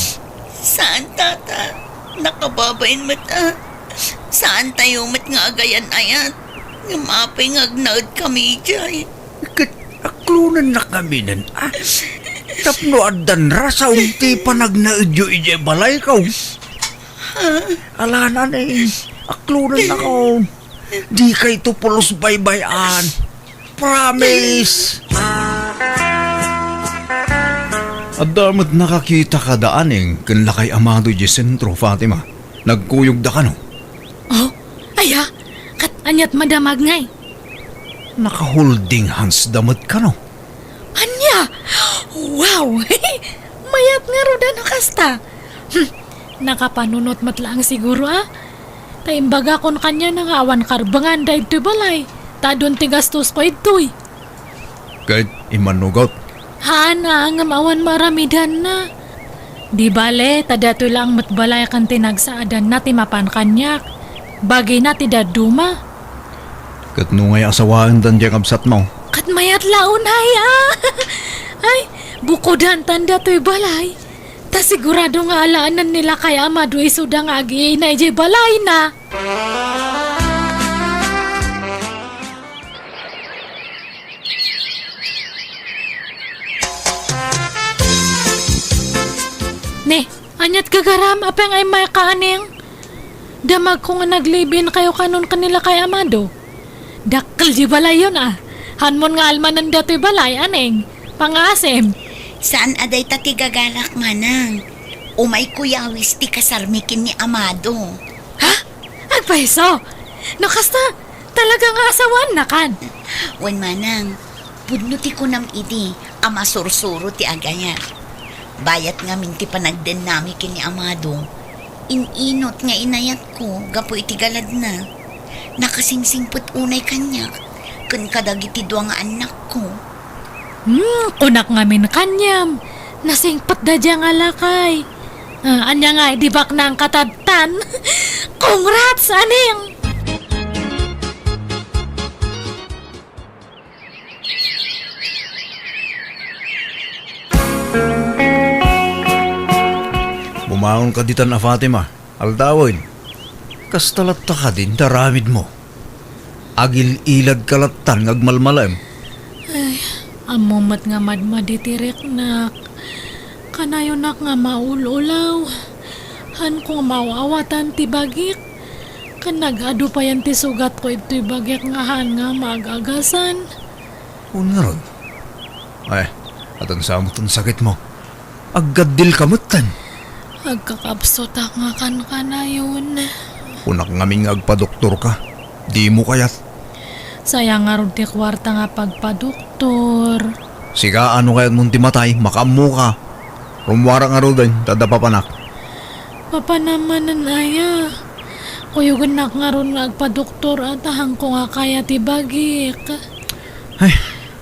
Saan, Tata. Nakababain met, a. Saan tayo met nga agayan-ayat. Ngem apay nga agnaed kami idiay? Ket aklonennak ngaminen, a? Tapno addan rason ti panagnaedyo idiay balayko. Ala, Aneng, aklonennakon. Dikayto pulos baybay-an. Promise! Adda met nakakita kada Aneng ken Lakay Amado idiay sentro, Fatima. Nagkuyogda kano. Oh, aya? Ket aniat madamag ngay? Naka-holding hands da met kano. Ania? Wow! Mayat ngarud a no kasta. Hmm, nakapanunot met laeng siguro, a. Ta imbagakon kaniana nga awan karbengan daytoy balay. Ta adun ti gastosko ditoy. Ket immanugot? Haan, a, ngem awan maaramidanna. Di bale, ta daytoy laeng met balay ken ti nagsaadanna ti mapan kaniak. Bagina ti dadduma. Ket no ngay asawaendan diay kabsatmo? Ket mayat la unay, a. Ay, bukodantan daytoy balay. Ta sigurado nga alaenen ni Lakay Amado isuda nga agiina idiay balayna. Ne, aniat gagaram, apay nga immayka, Aneng? Damagko nga nag-live-in kayo kanon ken ni Lakay Amado. Dakkel di balayyon, a. Hanmon nga almanen datoy balay, Aneng. Pangaasim. Saan a dayta ti gagarak, manang. Umayko yawis ti kasarmi ken ni Amado. Ha? Agpayso? No kasta, talaga nga asawaannakan? Wen, manang, pudno ti kunam idi a masursuro ti agayat. Bayat ngamin ti panagdennami ken ni Amado. In-inot nga inayatko gapu iti galadna. Nakasingsingpet unay kaniak ken kadagiti dua nga annakko. Hmm, kunak ngamin kaniam, nasingpetda dia nga lakay. Ah, ania nga, di baknang katadtan? Congrats, Aneng! Bumaonka ditan a Fatima. Aldawen, kasta latta kadin ti aramidmo? Agil-iladka lattan nga agmalmalem. Ay, ammom met nga madmadi ti riknak. Kanayonak nga maul-ulaw. Haanko nga maaw-awatan ti bagik. Ken nag-adu payen ti sugatko idtoy bagik nga haan nga maag-agasan. Wen ngarud? Ay, addan sa met ti sakitmo. Aggaddilka metten. Agkakabsutak nga kankanayon. Kunak ngamin nga agpadoktorka. Dimo kayat? Sayang ngarud ti kuarta nga pagpadoktor. Sika, no kayatmon ti matay, makaammoka. Rummuarak ngaruden, ta adda papanak. Papanam manen aya? Kuyogennak ngarud nga agpadoktor, a, ta haanko nga kaya ti bagik. Ay,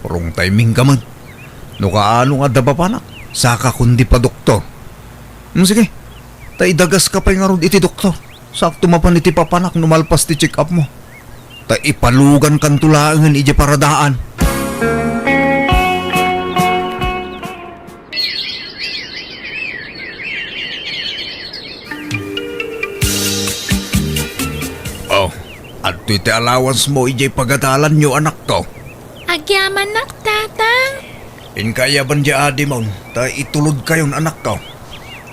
wrong timing ka met. No kaano nga adda papanak, saka kundi padoktor. Hmm, sige, ta idagaska pay ngarud iti doktor. Sakto mapan iti papanak no malpas ti check-up mo. Ta ipalugankanto laengen idiay paradaan. Oh, adtoy ti allowance mo idiay pagadalanyo, anakko. Agyamanak, Tatang. Inka ayaban diay adimon, ta itulodkayon, anakko.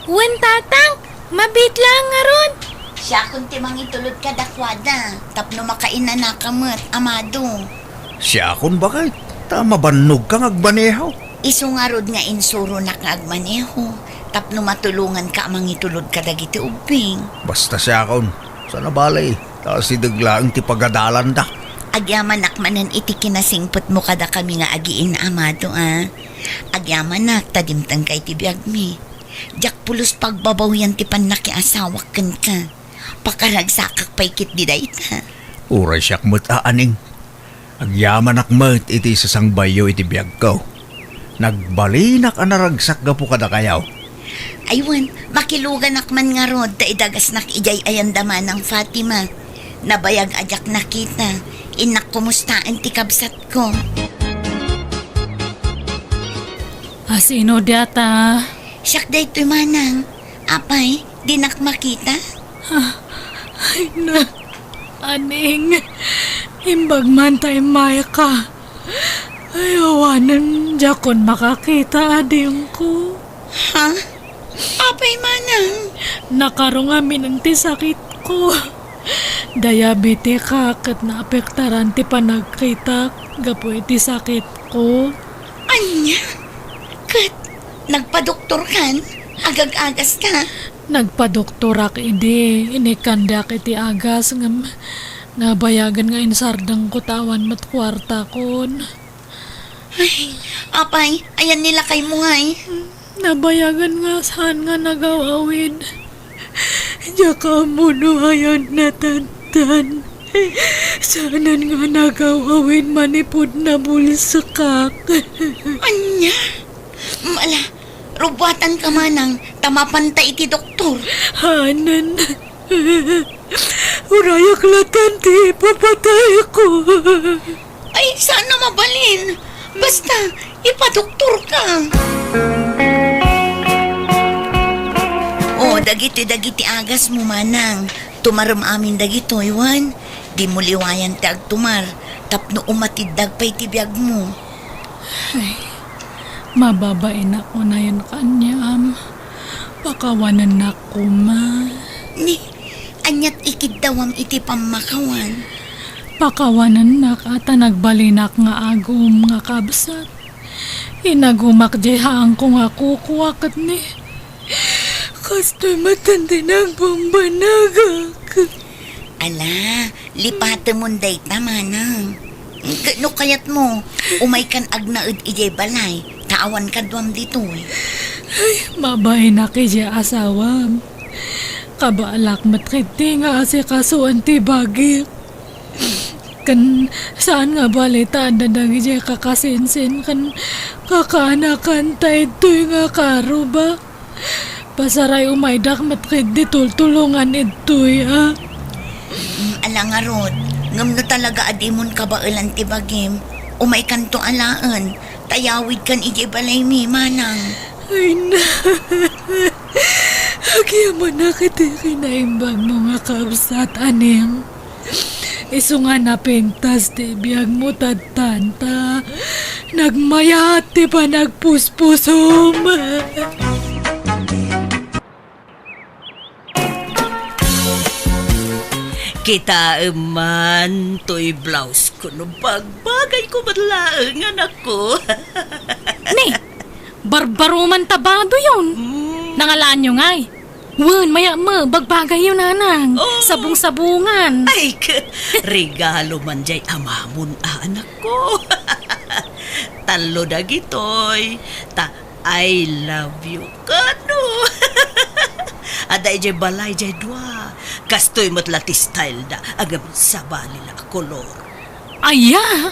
Wen, Tatang, mabiit laeng ngarud. Siakon ti mangitulod kadakuada, tapno makainanaka met, Amado. Siakon baket, ta mabannogka nga agmaneho. Isu ngarud nga insuronak nga agmaneho, tapno matulonganka a mangitulod kadagiti ubbing. Basta siakon, saan a bale, ta asideg laeng ti pagadalanda. Agyamanak manen iti kinasingpetmo kadakami nga agiin, Amado, a. Agyamanak ta dimtengka iti biagmi. Diak pulos pagbabawian ti pannakiasawak kenka. Pakaragsakak pay ketdi dayta. Uray siak met a, Aning. Agyamanak met iti sasangbayyo iti biagko. Nagbalinak a naragsak gapu kadakayo. Ay wen, makiluganak man ngarud ta idagasnak idiay ayanda Manang Fatima. Nabayag a diak nakita, innak kumustaen ti kabsatko. A, sino diata? Siak daytoy, Manang. Apay, dinak makita? Ah, ay na, Aning, imbag man ta immayka. Ay, awanen, diakon makakita, adingko. Ha? Apay, Manang? Nakarong amin ti sakitko. Diabetika ket naapektaran ti panagkitak gapu iti sakitko. Ania? Ket nagpadoktorkan? Agag-agaska? Nagpadoktorak idi, inikandiak iti agas ngem nabayagen nga insardengko ta awan met kuartakon. Ay, apay, ayan ni lakaymo ngay? Nabayagen nga saan nga nagaw-awid. Diak ammo no ayan natantan. Saanen nga nagaw-awid manipud nabulsekak. Ania? Mala, rubuatanka manang ta mapanta iti doktor. Haanen. Urayak latan ti ipapatayko. Ay, saan a mabalin. Basta, ipadoktorka. O, dagitoy dagiti agasmo, manang. Tumarem amin dagitoy, wen? Dimo liwayan ti agtumar, tapno umatidda pay ti biagmo. Ay, mababainak unayen kaniam. Pakawanennak koma. Ni, aniat ikiddawam iti pammakawan? Pakawanennak a ta nagbalinak nga agum nga kabsat. Inagumak diay haangko nga kukua ket ni, kastoy met ti nagbambanagak. Ala, lipatemon dayta, manang. Ket no kayatmo, umaykan agnaed idiay balay, ta awan kaduam ditoy. Ay, mabainak idiay asawam. Kabaalak met ketdi nga asikasoen ti bagik. Ken saan nga bali ta adda dagidiay kakasinsin ken kakaanakan ta idtoy nga karuba. Pasaray umaydak met ketdi tultulongan idtoy, a. Mm, ala ngarud, ngem no talaga a dimon kabaelan ti bagim, umaykanto alaen, ta yawidkan idiay balaymi, manang. Ay na, agyamanak iti kinaimbagmo nga kabsat, Aning. Isu nga napintas ti biagmo tattanta, nagmayat ti panagpuspusom. Kitaem man toy blouse ko no bagbagayko met laeng, anakko. Ni, barbaro man ta badoyon. Mm. Nangalaanyo ngay? Wen, mayat met, bagbagayyo, nanang. Oh. Sabong-sabongan. Ay, k-, regalo man jay amamon, anakko. Tallo dagitoy. Ta, I love you. Kano? Adda idiay balay jay dua. Kastoy met la ti style da. Agam sabali la a kolor. Aya?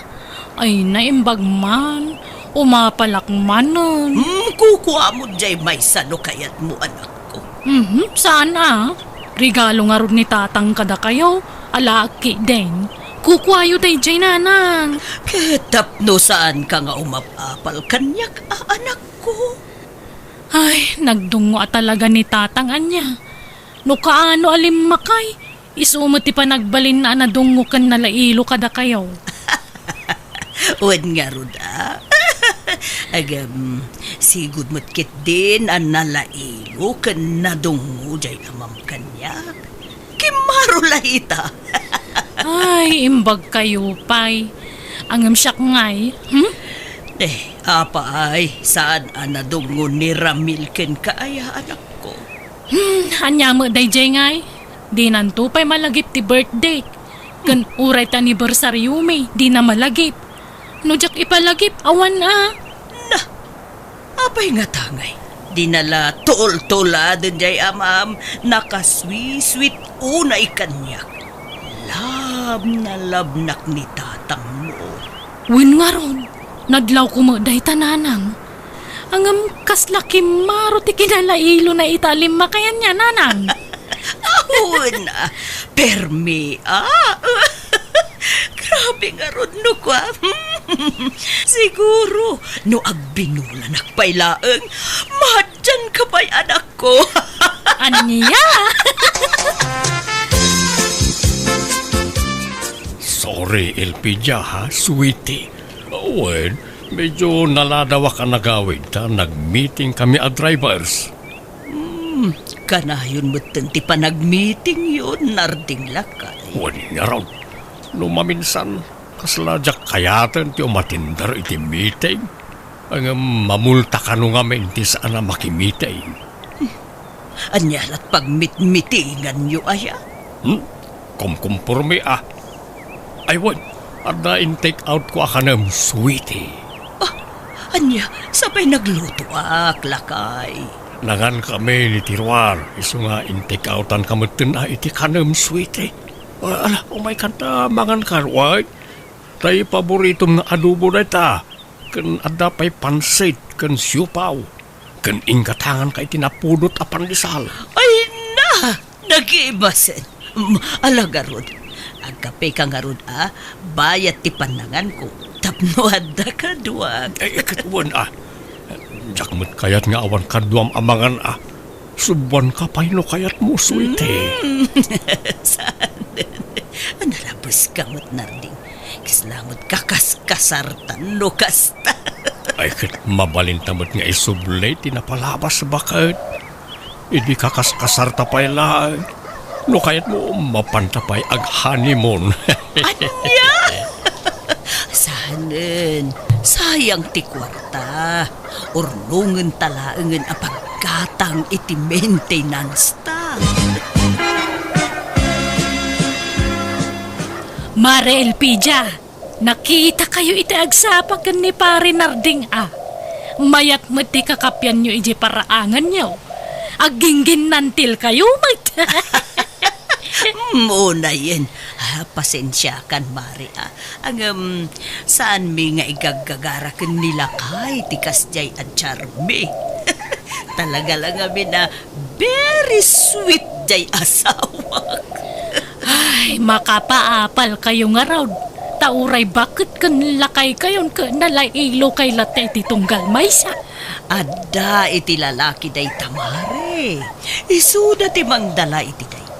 Ay, naimbag man. Umapalak manen. Hmm, kukuamon jay maysa no kayatmo, anakko. Mhm, saan a? Regalo ngarud ni tatang kadakayo. Alaak ketdin. Kukuayo dayjay, nanang. Ket tapno saanka nga umap-apal kaniak a, anakko? Ay, nagdungngo a talaga ni tatang ania. No kaano a limmakay, isu met ti panagbalinna a nadungngo ken nalailo kadakayo. Wen ngarud a. Agem, sigud met ketdin a nalailo ken nadungngo jay amam kaniak. Kimmaro la ita. Ay, imbag kayo pay. Angem siak ngay, hmm? Eh, apay, saan a nadungngo ni Ramil kenka aya, anakko? Hmm, ania met dayjay ngay? Dinanto pay malagip ti birthday. Ken uray ti anniversaryomi, dina malagip. No diak ipalagip, awan a. Na, apay ngata ngay? Dina la tultuladen jay amam, nakasweet-sweet unay kaniak. Love na love nak ni tatangmo. Wen ngarud, nadlawko met dayta, nanang. Angem kasla kimmaro ti kinalailona ita a limmakay ania, nanang. Awan a, permi a. Grabe ngarud no kua. Siguro, no agbinulanak pay laeng, madianka pay, anakko. Ania? Sorry, Elpidia, ha, sweetie. Wen, medyo naladawak a nagawid ta nagmeeting kami a drivers. Hmm, kanayon metten ti panagmeetingyo, Narding lakay. Wen ngarud, no maminsan, kasla diak kayaten ti umatender iti meeting. Ngem mamulta kano ngamin ti saan a makimiting. Ania lat pagmitmitinganyo aya? Hmm? Kumkumpormi a. Ay, wen, adda in-take out ko a kanem, sweetie. Ah, ania, sa pay naglutoak, lakay? Nangan kami ni Tiruar, isu nga in-take outan ka metten a iti kanem, sweetie. Ah, ala, umay kanta, mangan ka, wen. Tay paboritom nga adobo dayta, ken adda pay pansit ken siopaw, ken inggatangan ka iti napudot a pandesal. Ay na! Nagimasen. Mm, ala garud. Agkape ka ngarud a, bayat ti pannanganko. Tapno adda kaduak. Ay, ket wen a. Diak met kayat nga awan kaduam a mangan a. Subuan ka pay no kayat mo, sweetie. Mm. Saan? Nalabes ka met, Narding. Kasla met kakaskasartan no kasta. Ay, ket mabalinta met nga isubli ti napalabas, baket. Idi kakaskasarta pay laeng. No kayat mo, mapanta pay ag-honeymoon. Ania? Saanen, sayang ti kuarta. Urnongen ta laengen a paggatang iti maintenance ta. Mare Elpidia, nakita kayo iti agsapa ken ni Pare Narding a. Mayat met ti kakapianyo iti paraanganyo. Aggingginnantil kayo met. Mm, unayen. Ah, pasensiakan, Mare, ah. Ngem, saanmi nga igaggagara ken ni lakay ti kasdiay a charmi. Talaga la ngamin a very sweet diay asawak. Ay, makapaapal kayo ngarud. Ta uray baket ken lakay kayon ket nalailo kay latta iti tunggal maysa. Adda iti lalaki dayta, Mare. Isuda ti mangdala iti dayta.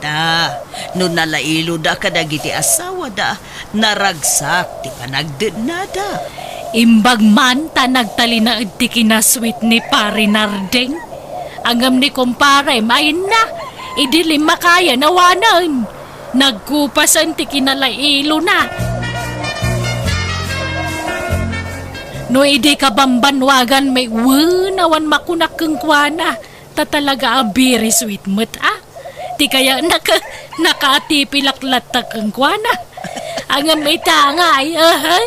No nalailoda kadagiti asawada, naragsak ti panagdennada. Imbag man ta nagtalinaed ti kinasweet ni Pare Narding. Ngem ni kumparem, ay na, idi limmakayan awanen. Nagkupasen ti kinalailona. No idi kabambanwagan met, wen, awan makunak kenkuana, ta talaga a very sweet met a. Ti kayatna ket nakaatipilak latta kenkuana. Ngem ita ngay, aha,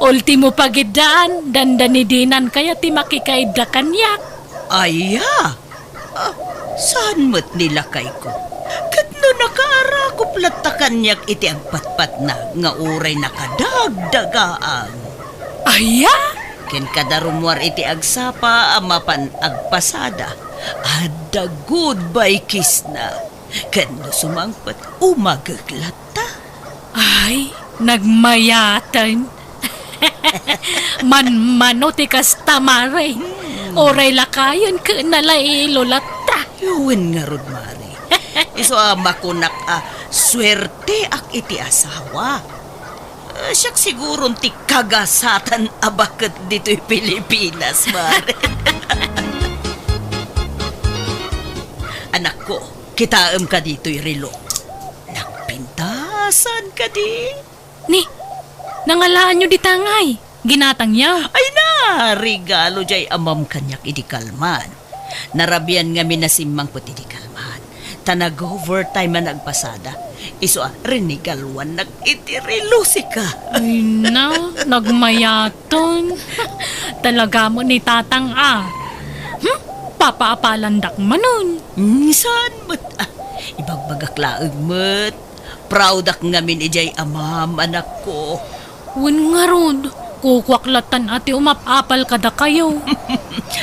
ultimo pagiddaan, dandani dinan kayat ti makikaidda kaniak. Aya? Ah, saan met ni lakayko? Ket no nakaarakup latta kaniak iti agpatpatnag nga uray nakadagdagaang. Aya? Ken kada rummuar iti agsapa a mapan agpasada, adda goodbye kiss na. Ken no sumangpet, umagek latta. Ay, nagmayaten. Manmano ti kasta, mare. Hmm. Uray lakayen ket nalailo latta. Wen ngarud, mare. Isu a makunak a suerteak iti asawa. Eh, siak siguron ti kagasatan a baket ditoy Pilipinas, mare. Anakko, kitaem ka ditoy relo. Nagpintasan kadi? Ni, nangalaanyo dita ngay? Ginatangyo? Ay na, regalo jay amam kaniak idi kalman. Narabian ngamin a simmangpet idi kalman. Ta nag-overtime a nagpasada. Isu a, rinigaluannak iti relo sika. Ay na, nagmayaten. Talaga met ni Tatang a. Hmm? Papaapalandak manen. Hmm, saan met a? Ibagbagak laeng met. Proudak ngamin idiay amam, anakko. Wen ngarud, kukuak lattan a ti umap-apal kadakayo.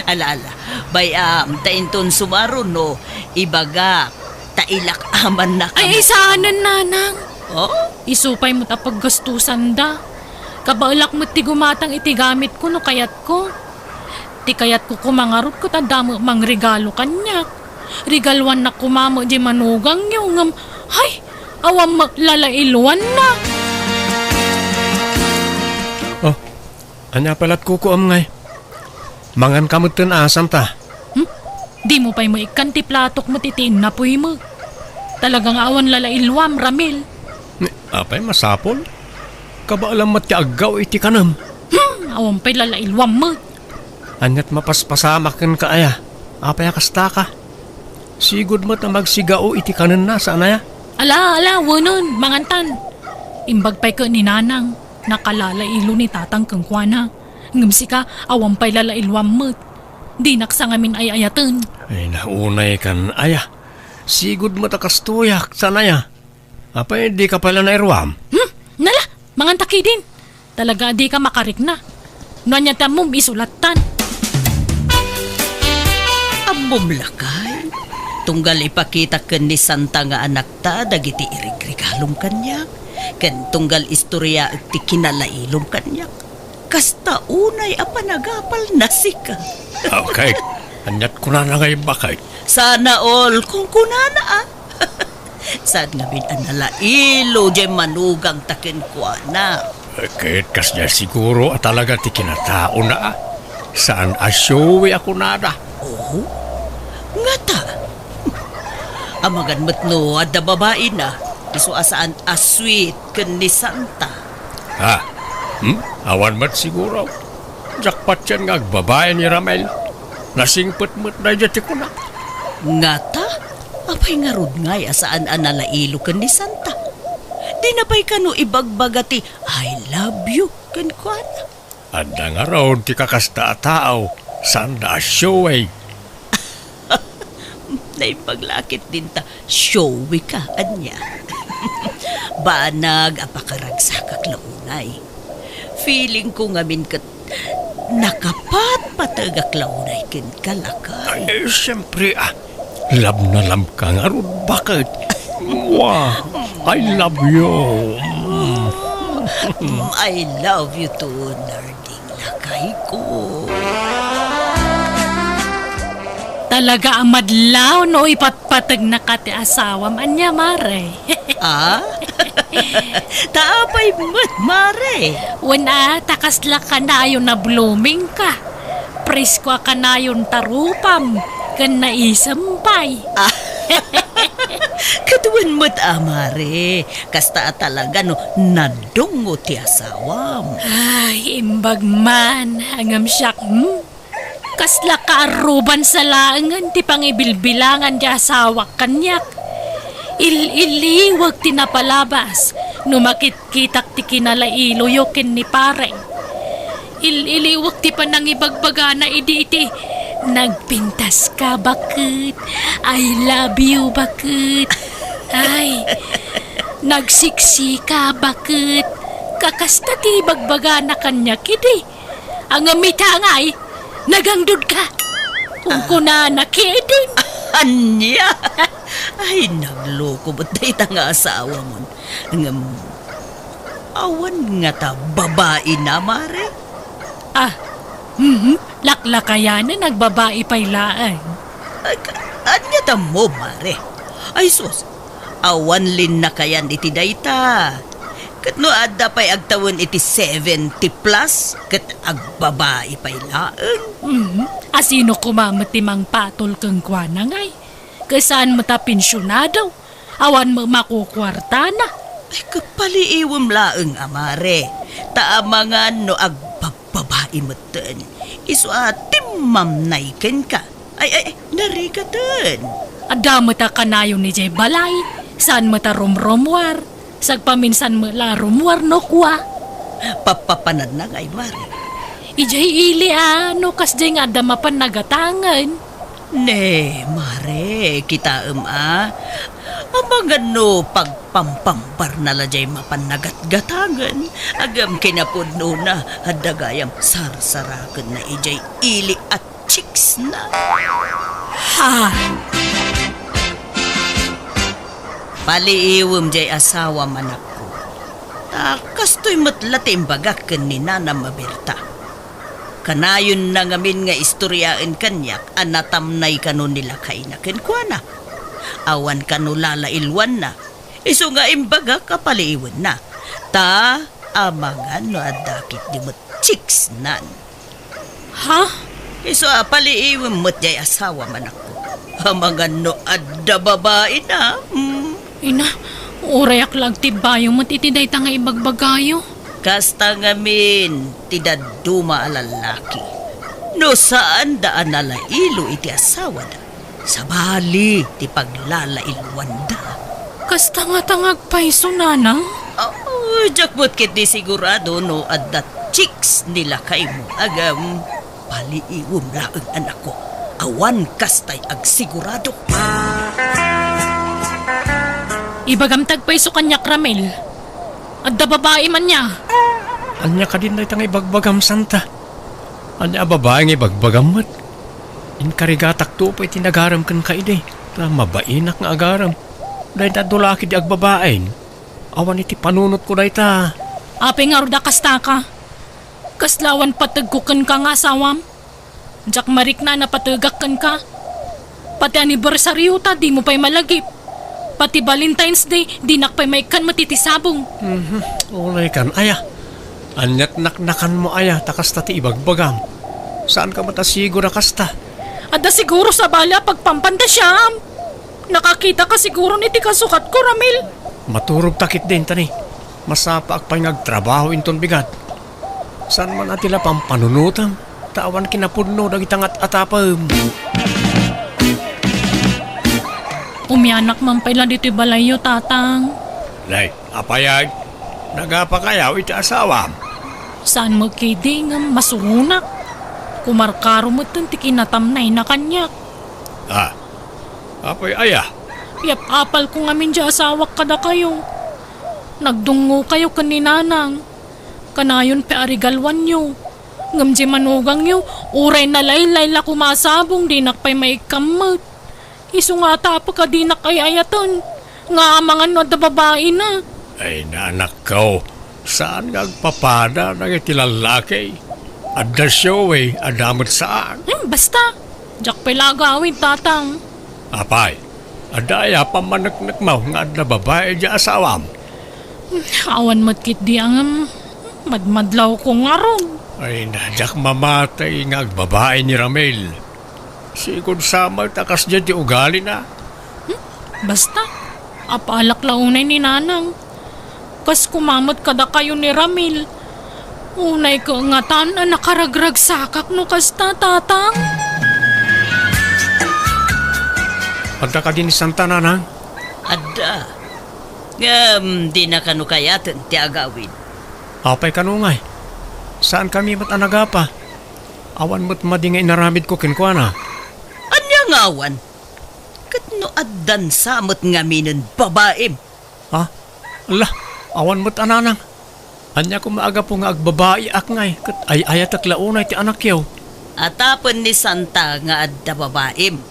Ala, ala, bay-am, ta inton sumaruno, ibagak, ta ilak amannak. Ay, ay, saanen, nanang. Oh? Isu pay met a paggastusanda. Kabaelak met ti gumatang iti gamitko no kayatko. Ti kayatko koma ngarud ket adda met mangregalo kaniak. Regaluannak koma met diay manugangyo, ngem, hay, awan met lalailuanna. Oh, ania pay lat kukuam ngay? Mangan ka metten a, Santa. Hmm? Dimo pay maikkan ti platok met iti innapoy met. Talaga nga awan lalailuam, Ramil. Ni, apay masapul? Kabaelam met ti aggaw iti kanem. Hmm, awan pay lalailuam met. Aniat mapaspasamak kenka aya? Apay a kastaka? Sigud met a magsigao iti kanenna, saan aya? Ala, ala, wenen, mangantan. Imbag pay ket ni Nanang, nakalalailo ni Tatang kenkuana. Ngem sika, awan pay lalailuam met. Dinak sa ngamin ay-ayaten. Ay, naunay kan aya. Sigud met a kastoyak, saan aya? Apay, dika pay la nairuam? Hmm? Nala, manganta ketdin. Talaga a dika makarikna. No ania ti ammom, isu lattan. Ammom lakay, tunggal ipakita ken ni Santa nga anakta dagiti irigregalom kaniak, ken tunggal istoriaek ti kinalailom kaniak. Kasta unay a panagapalna sika. Okay. Aniat kunana nga imbakay? Sana all, kunkunana, a. Saan ngamin a nalailo diay manugangta kenkuana? Ket kasdiay siguro a talaga ti kinataona, a. Saan a showy a kunada. Oh? Ngata? Amangan met no adda babaina, isu a saan a sweet ken ni Santa. Ha? Hmm? Awan met siguro. Diak patien nga agbabai ni Ramel. Nasingpet met daydiay ti kunak. Ngata? Apay ngarud ngay a saan a nalailo ken ni Santa? Dina pay kano ibagbaga ti "I love you" kenkuana? Adda ngarud ti kakasta a tao, saanda a showy. Naimbag la ketdin ta showy ka, ania? Banag a pakaragsakak la unay. Feeling ko ngamin ket nakapatpategak la unay kenka, lakay. Ay, siyempre, a. Love na love ka ngarud, baket? Mwah! I love you. Mm, I love you too, Narding, lakay ko. Talaga a madlaw no ipatpategnaka ti asawam, ania, mare? A? Ta apay met, mare? Wen a, ta kasla kanayon a blooming ka. Presko a kanayon ta rupam ken naisem pay. A. Ket wen met a, mare. Kasta a talaga no nadungo ti asawam. Ay, imbag man, ngem siak, hmm? Kasla kaarruban sa laengen ti pangibilbilangan ti asawak kaniak. Il-iliwek ti napalabas no makitkitak ti kinalailoyo ken ni Pareng. Il-iliwek ti panangibagbagana idi iti, "Nagpintas ka, baket. I love you, baket." Ay, "Nagsiksi ka, baket." Kakasta ti ibagbagana kaniak idi. Ngem ita ngay, nagangdudka. Kunkunana ketdin. Ania? Ay, nagloko met dayta nga asawamon. Ngem, awan ngata babaina, Mare? Ah, mhm. Laklakayanan, agbabai pay laeng. Ag-, ania tammo, Mare? Ay sus, awan linnakayan iti dayta. Ket no adda pay agtawen iti seventy plus, ket agbabai pay laeng. Mhm. Asino koma met ti mangpatol kenkuana ngay? Ket saan met a pensionado? Awan met makukuartana. Ay, kapaliiwem laeng a, Mare. Ta amangan no agbabbabai metten. Isu a timmamnay kenka. Ay, ay, ay, narigaten. Adda met a kanayon idiay balay. Saan met a rumrumuar. Sagpaminsan met la a rummuar no kua. Papapananna ngay, Mare? Idiay ili a, no kasdiay nga adda mapan nagatangen. Ne, Mare, kitaem a. Amangan no pagpampambarna la diay mapan nagatgatangen. Agem kinapudnona, adda gayam sarsarakenna idiay ili a chicks na. Ha? Paliiwem diay asawam, anakko. Ta kastoy met la ti imbagak ken ni nanam a Berta. Kanayonna ngamin nga istoriaen kaniak a natamnay kano ni lakayna kenkuana. Awan kano lalailwanna. Isu nga imbagak a paliiwenna. Ta amangan no adda ketdi met chicks nan. Ha? Isu a paliiwem met diay asawam, anakko. Amangan no adda babaina. Hmm. Ina, urayak la agtibbayo met iti dayta nga ibagbagayo. Kasta ngamin ti dadduma a lallaki. No saanda a nalailo iti asawada, sabali ti paglalailwanda. Kasta ngata nga agpayso, nanang? Oh, diak met ketdi sigurado no adda chicks ni lakaymo, agem. Paliiwem laeng, anakko. Awan kastay agsigurado. Ibagam ti agpayso kaniak, Ramil. Adda babaim ania? Ania kadin dayta nga ibagbagam, Santa? Ania a babai nga ibagbagam met? Inkarigatakto pay ti nagarem kenka idi, ta mabainak nga agarem. Dayta dulaki di agbabain. Awan iti panunotko dayta. Apay ngarud a kastaka? Kasla awan pategko kenka nga asawam? Diak marikna a napategak kenka. Pati annibersaryo ta dimo pay malagip. Pati Valentine's Day, dinak pay maikkan met iti sabong. Mhm. Unay kan, aya. Aniat naknakanmo aya, ta kasta ti ibagbagam. Saanka met a siguro a kasta? Adda siguro sabali a pagpampanda siam. Nakakitaka siguron iti kasukatko, Ramil. Maturogta ketdin, tani. Masapaak pay nga agtrabaho inton bigat. Saan man a ti la pampanunotam, ta awan kinapudno dagita nga at-atapem. Umianak man pay la ditoy balayyo, Tatang. Nay, apay ay? Nagapakayaw iti asawam? Saan met ketdi ngem masuronak. Kumarkaro metten ti kinatamnayna kaniak. Ah, apay aya? Yap-apalko ngamin diay asawak kadakayo. Nagdungngokayo ken ni Nanang. Kanayon pay a regaluanyo. Ngem diay manugangyo, uray nalaylay la koma a sabong, dinak pay maikkan met. Isu nga atapek a dinak ay-ayaten, nga amangan no adda babaina. Ay, naanakko, saan nga agpapada dagiti lallaki? Adda showy, adda met saan. Hmm, basta. Diak pay la agawid, Tatang. Apay, adda aya pammaneknekmo nga adda babai diay asawam? Hmm, awan met ketdi a ngem, madmadlawko ngarud. Ay, na, diak mamatay nga agbabai ni Ramil. Sigud sa met a kasdiay ti ugalina. Hmm? Basta, apalak la unay ni Nanang. Kas koma met kadakayo ni Ramil. Unay kangatan a nakaragragsakak no kasta, Tatang. Adda kadi ni Santa, Nanang? Adda. Ngem, dina kano kayaten ti agawid. Apay kano ngay? Saankami met a nagapa. Awan met madi nga inaramidko kenkuana. Ania nga awan? Ket no addan sa met ngaminen babaim? Ha? Ala, awan met a Nanang. Ania koma a gapu nga agbabaiak ngay, ket ay-ayatek la unay ti anakyo? Atapen ni Santa nga adda babaim,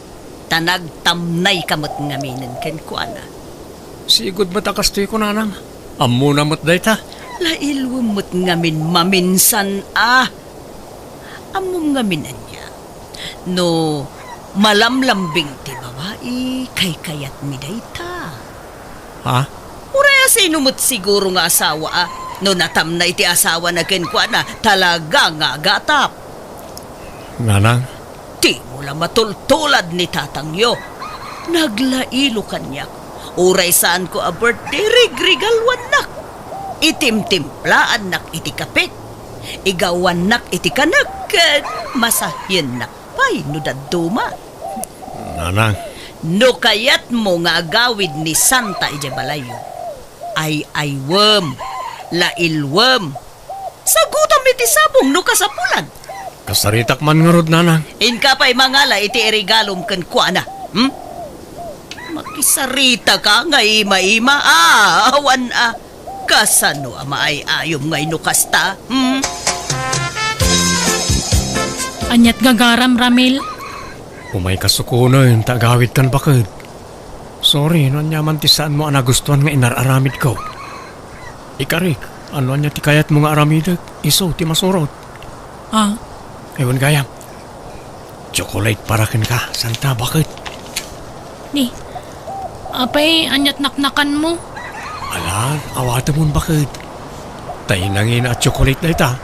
ta nagtamnayka met ngaminen kenkuana. Sigud met a kastoy ko, nanang. Ammona met dayta. Lailwem met ngamin maminsan a. Ammom ngamin ania? No malamlambing ti babai, kaykayatmi dayta. Ha? Uray a sino met siguro nga asawa a no natamnay ti asawana kenkuana, talaga nga agatap. Nanang? Dimo la matultulad ni tatangyo. Naglailo kaniak. Uray saanko a birthday, rigregaluannak. Itimtimplaannak iti kape. Igawannak iti kanek ken masahiennak pay no dadduma. Nanang. No kayatmo nga agawid ni Santa idiay balayyo, ay-aywem, lailwem. Sagutam iti sabong no kasapulan. Kasaritak man ngarud, nanang. Inka pay mangala iti iregalom kenkuana. Hmm? Makisaritaka nga ima-ima. Ah, awan a. Kasano a maay-ayom ngay no kasta? Hmm? Aniat gagaram, Ramil? Umayka sukonen ta agawidkan, baket. Sorry no ania man ti saanmo a nagustuan nga inar-aramidko. Ikarik, no ania ti kayatmo nga aramidek, isu ti masurot. Ah. Ay, wen gayam. Chocolate para kenka, Santa, baket. Ni, apay, aniat naknakanmo? Alan, awatemon, baket. Tay nangina a chocolate dayta.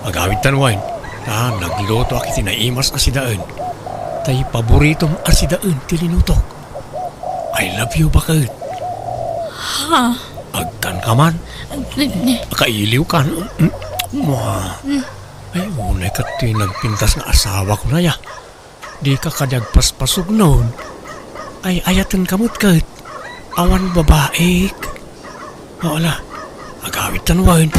Agawidtan wen, ta naglutoak iti naimas a sidaen. Tay paboritom a sidaen ti linutok. I love you, baket. Ha? Agkanka man? Ni, ni. Akailiwkan. Mm, mm. Mua. Mm. Ay, unay ket ti nagpintas nga asawak unay a. Dika kadi agpaspasugnon. Ay, ayatenka met ket. Awan babaik. O, ala. Agawidtan wen.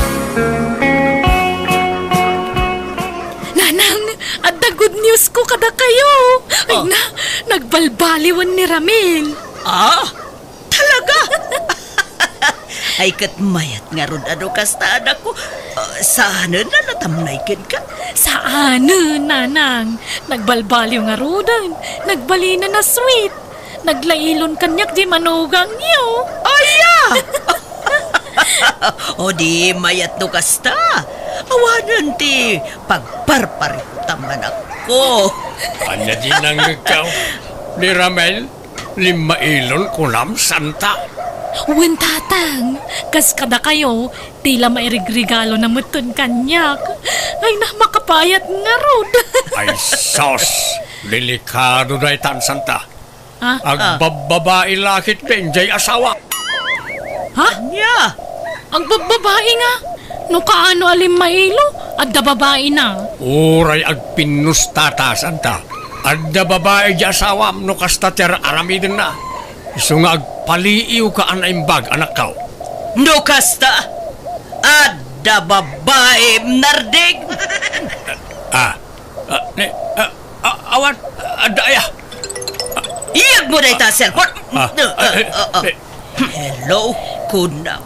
Nanang, adda good news ko kadakayo. Ay, ah, na, nagbalbaliwen ni Ramil. Ah? Talaga? Ay, ket mayat ngarud a no kasta, anakko. Ah, saanen a natamnay kenka? Saanen, nanang. Nagbalbaliw ngaruden. Nagbalinen a sweet. Naglailon kaniak di manugangyo. Aya! O di mayat no kasta. Awanen ti pagparparikutam, anakko. Ania di nangngegkaw? Ni Ramel? Limmailon kunam, Santa? Wen, Tatang, kas kadakayo, ti la mairigregalo na metten kaniak. Ay, na, makapayat ngarud. Ay, sos! Delikado daytan, Santa. Ah? Agbabbabai la ketdi jay asawa. Ha? Ania? Agbabbabai nga? No kaano a limmailo, adda babaina. Uray agpinnusta ta, Santa. Adda babai di asawam no kasta ti ar-aramidenna. Isu nga agpaliiwka a naimbag, anakko. No kasta, adda babaim, Narding. Ah, ah, ne, ah, ah, awan, adda aya. Iyegmo dayta a cellphone. Ah, ah, eh, eh. Hello, kunam.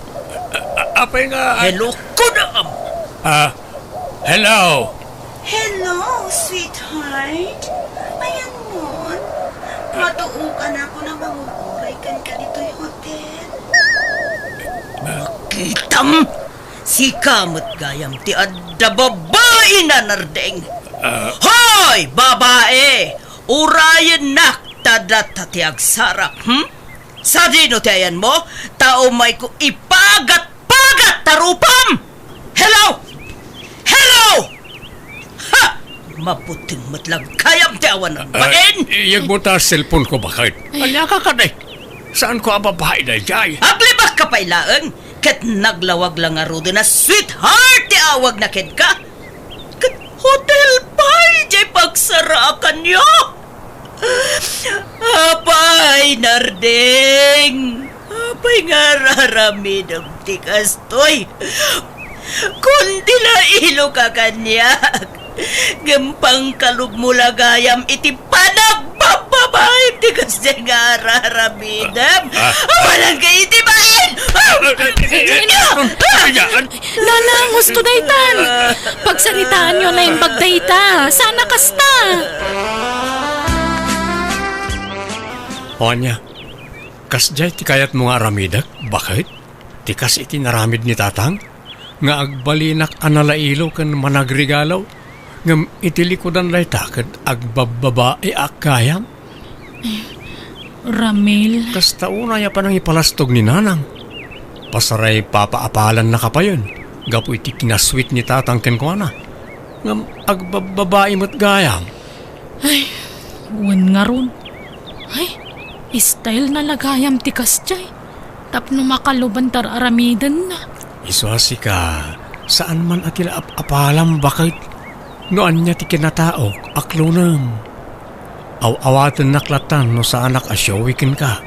A-, apay nga? Hello, kunam. Ah, hello. Hello, sweetheart. Ayanmon. Matuokan ako na manguguray kenka ditoy hotel. Makitam. Sika met gayam ti adda babaina, Narding. Ah. Hoy, babai! Urayennak ta data ti agsarak, hmm? Sadino ti ayanmo? Ta umayko ipagat-pagat ta rupam! Hello! Hello! Ha! Mabuteng met la gayam ti awan a bain! Ah, iyegmo ta cellphone ko, baket. Ay. Ania ka kadi? Saanko a babai daydiay? Aglibakka pay laeng, ket naglawag la ngaruden a sweetheart ti awagna kenka. Ket hotel pay diay pagsaraakanyo. Apay, Narding, apay nga ar-aramidem ti kastoy? Kundi nailoka kaniak, ngem pangkalubmo la gayam iti panagbabbabaim ti kasdiay nga ar-aramidem. Ah, ah. Awanan kay iti bain! Ah, ah, ah, ah, ah, ah, Nanang, husto daytan! Pagsaritaanyo a naimbag dayta. Saan a kasta? O ania, kasdiay ti kayatmo nga aramidek, baket? Ti kas iti naramid ni Tatang, nga agbalinak a nalailo ken managregalo, ngem iti likudan dayta ket agbabbabaeak gayam? Ramil. Kasta unay a panangipalastog ni Nanang. Pasaray papaapalannaka payen gapu iti kinasweet ni Tatang kenkuana. Ngem agbabbabae met gayam. Ay, wen ngarud. Ay, style na la gayam ti kasdiay. Tapno makaluban ti ar-aramidenna. Isu a sika, saan man a ti la ap-apalam, baket. No ania ti kinataok, aklonem. Aw-awatennak latta no saanak a showy kenka.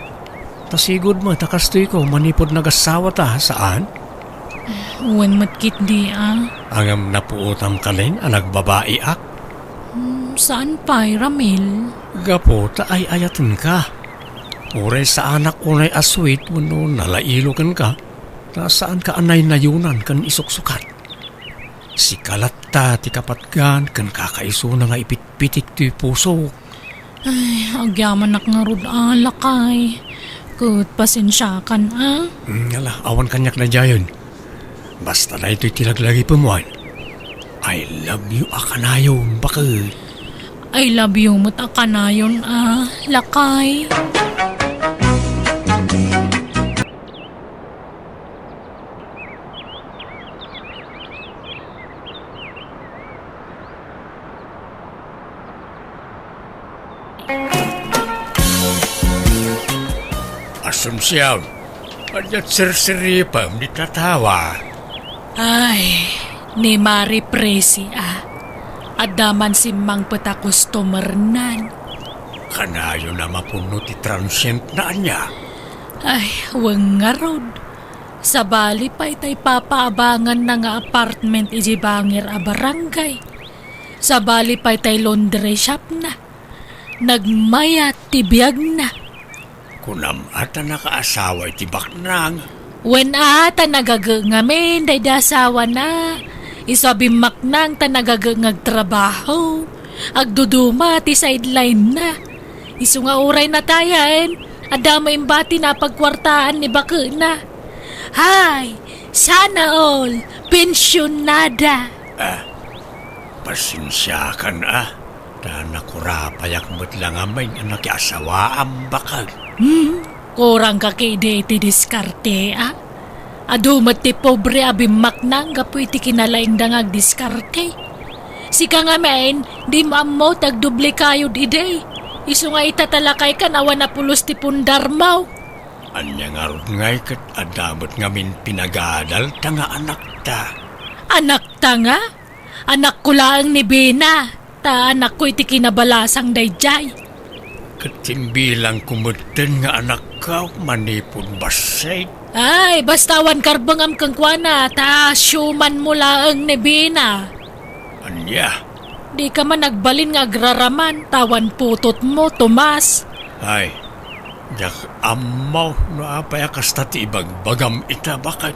Ta sigud met a kastoyko manipud nagassawata, saan? Wen met ketdi a. Ngem napuotam kadi a nagbabaiak? Hmm, saan pay, Ramil? Gapu ta ay-ayatenka. Uray saanak unay a sweet wenno nalailo kenka, ta saanka a naynayunan ken isuksukat. Sika latta ti kapatgan ken kakaisuna nga ipitpitik toy pusok. Ay, agyamanak ngarud a, lakay. Ket pasensiakan a. Mm, ala, awan kaniak daydiayen. Basta daytoy ti laglagipem wen. I love you a kanayon, baket. I love you met a kanayon a, lakay. Asuncion, ania ti sirsiripem dita tawa? Ay, ni Mari Presi a. Adda man simmangpet a customernan. Kanayon a mapunno ti transientna ania? Ay, wen ngarud. Sabali pay tay papaabanganna nga apartment idiay bangir a barangay. Sabali pay tay laundry shopna. Nagmayat ti biagna. Kunam a ta nakaasawa iti baknang? Wen a, ta nagaget ngamin daydi asawana. Isu a bimmaknang ta nagaget nga agtrabaho. Agduduma ti sideline-na. Isu nga uray natayen, adda met imbatina a pagkuartaan ni baketna. Hay, sana all, pensionada. Ah, pasensiakan a. Ta nakurapayak met la ngamin a nakiasawaam, baket. Hmm, kurangka ketdi iti diskarte a. Adu met ti pobre a bimmaknang gapu iti kinalaingda nga agdiskarte. Sika ngamin, dim ammo ti agdublikayod idi. Isu nga ita ta lakaykan awan a pulos ti pundarmo. Ania ngarud ngay ket adda met ngamin pinagadalta nga anakta? Anakta nga? Anakko laeng ni Bena, ta anakko iti kinabalasang daydiay. Ket imbilangko metten nga anakko manipud bassit. Ay, basta awan karbengam kenkuana, ta siumanmo laeng ni Bena. Ania? Dika man agbalin nga agraraman, ta awan putotmo, Tomas. Ay, diak ammo no apay a kasta ti ibagbagam ita, baket.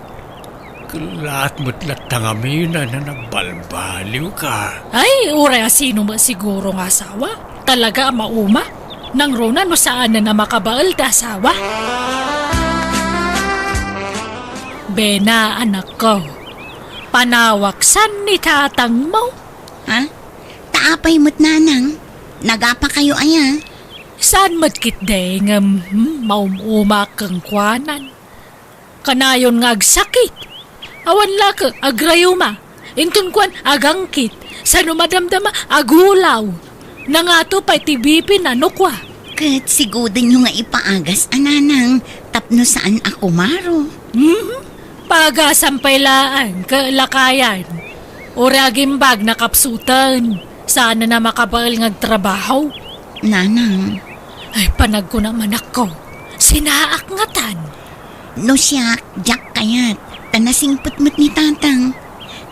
Kellaat met latta ngamin a nagbalbaliwka. Ay, uray a sino met siguro nga asawa. Talaga a mauma. Nangruna no saanen a makabael ti asawa. Bena, anakko. Panawak san ni tatangmo. Ha? Ta apay met, nanang? Nagapakayo aya? Saan met ketdi ngem, hmm, maum-umaak kenkuanan. Kanayon nga agsakit. Awan la ket agrayuma. Inton kuan, agangkit. Sano madamdama, agulaw. Nangato pay ti B P na no kua. Ket sigudenyo nga ipaagas a, nanang, tapno saan a kumaro. Mhm. Paagasam pay laeng, ket lakayan. Uray agimbag, nakapsuten. Saan a makabael nga agtrabaho. Nanang. Ay, panagkuna manakko. Sinaak ngatan. No siak, diak kayat, ta nasingpet met ni tatang.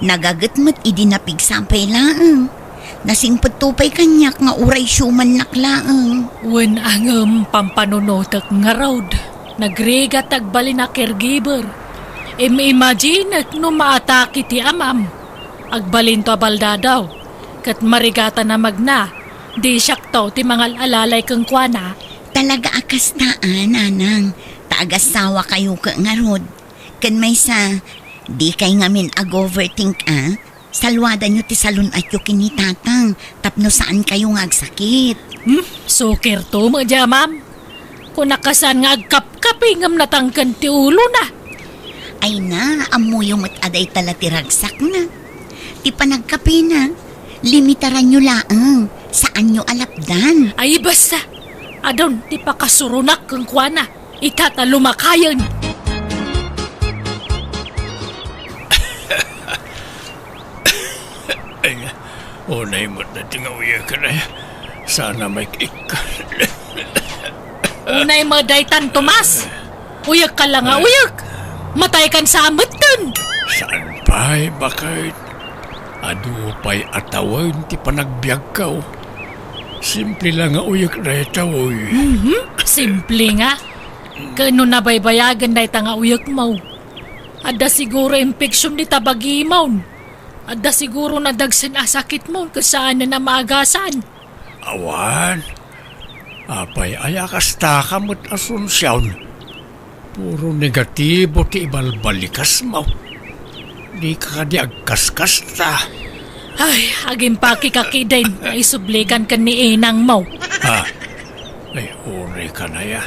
Nagaget met idi napigsa pay laeng. Nasingpetto pay kaniak nga uray siumannak laeng. Wen a ngem pampanunotek ngarud. Nagrigat ti agbalin a caregiver. Im-imaginek no maatake ti amam. Agbalinto a baldadaw, ket marigatan a magna, di siakto ti mangal-alalay kenkuana. Talaga a kasta a, nanang, ta agasawakayo ket ngarud. Ken maysa, dikay ngamin ag-overthink a, saluadanyo ti salun-atyo ken ni tatang tapno saankayo nga agsakit. Hmm, sukirto met diay amam. Kunak a saan nga agkapkapi ngem natangken ti ulona. Ay na, ammoyo met a dayta la ti ragsakna. Ti panagkapina, limitaranyo laeng, saanyo a lapdan. Ay, basta. Adun ti pakasuronak kenkuana. Ita ta lumakayen. Ay, unay met dayta nga uyek, ay. Sana may ikkan. Unay met daytan, Tomas. Uyek ka la nga uyek. Matay kan sa ametten. Saan pay, baket? Adu pay a tawen ti panagbiagko. Simple la nga uyek dayta, uy. Mhm, simple nga. Ken no nabaybayagen dayta nga uyekmo, adda siguro infection dita bagimon. Adda siguro nadagsen a sakitmon ket saanen a maagasan. Awan. Apay aya kastaka met, Asuncion? Puro negatibo ti ibalbalikasmo. Dika kadi agkaskasta. Ay, agimpakeka ketdin nga isublikan ken ni inangmo. Ha? Ay, unay kan aya.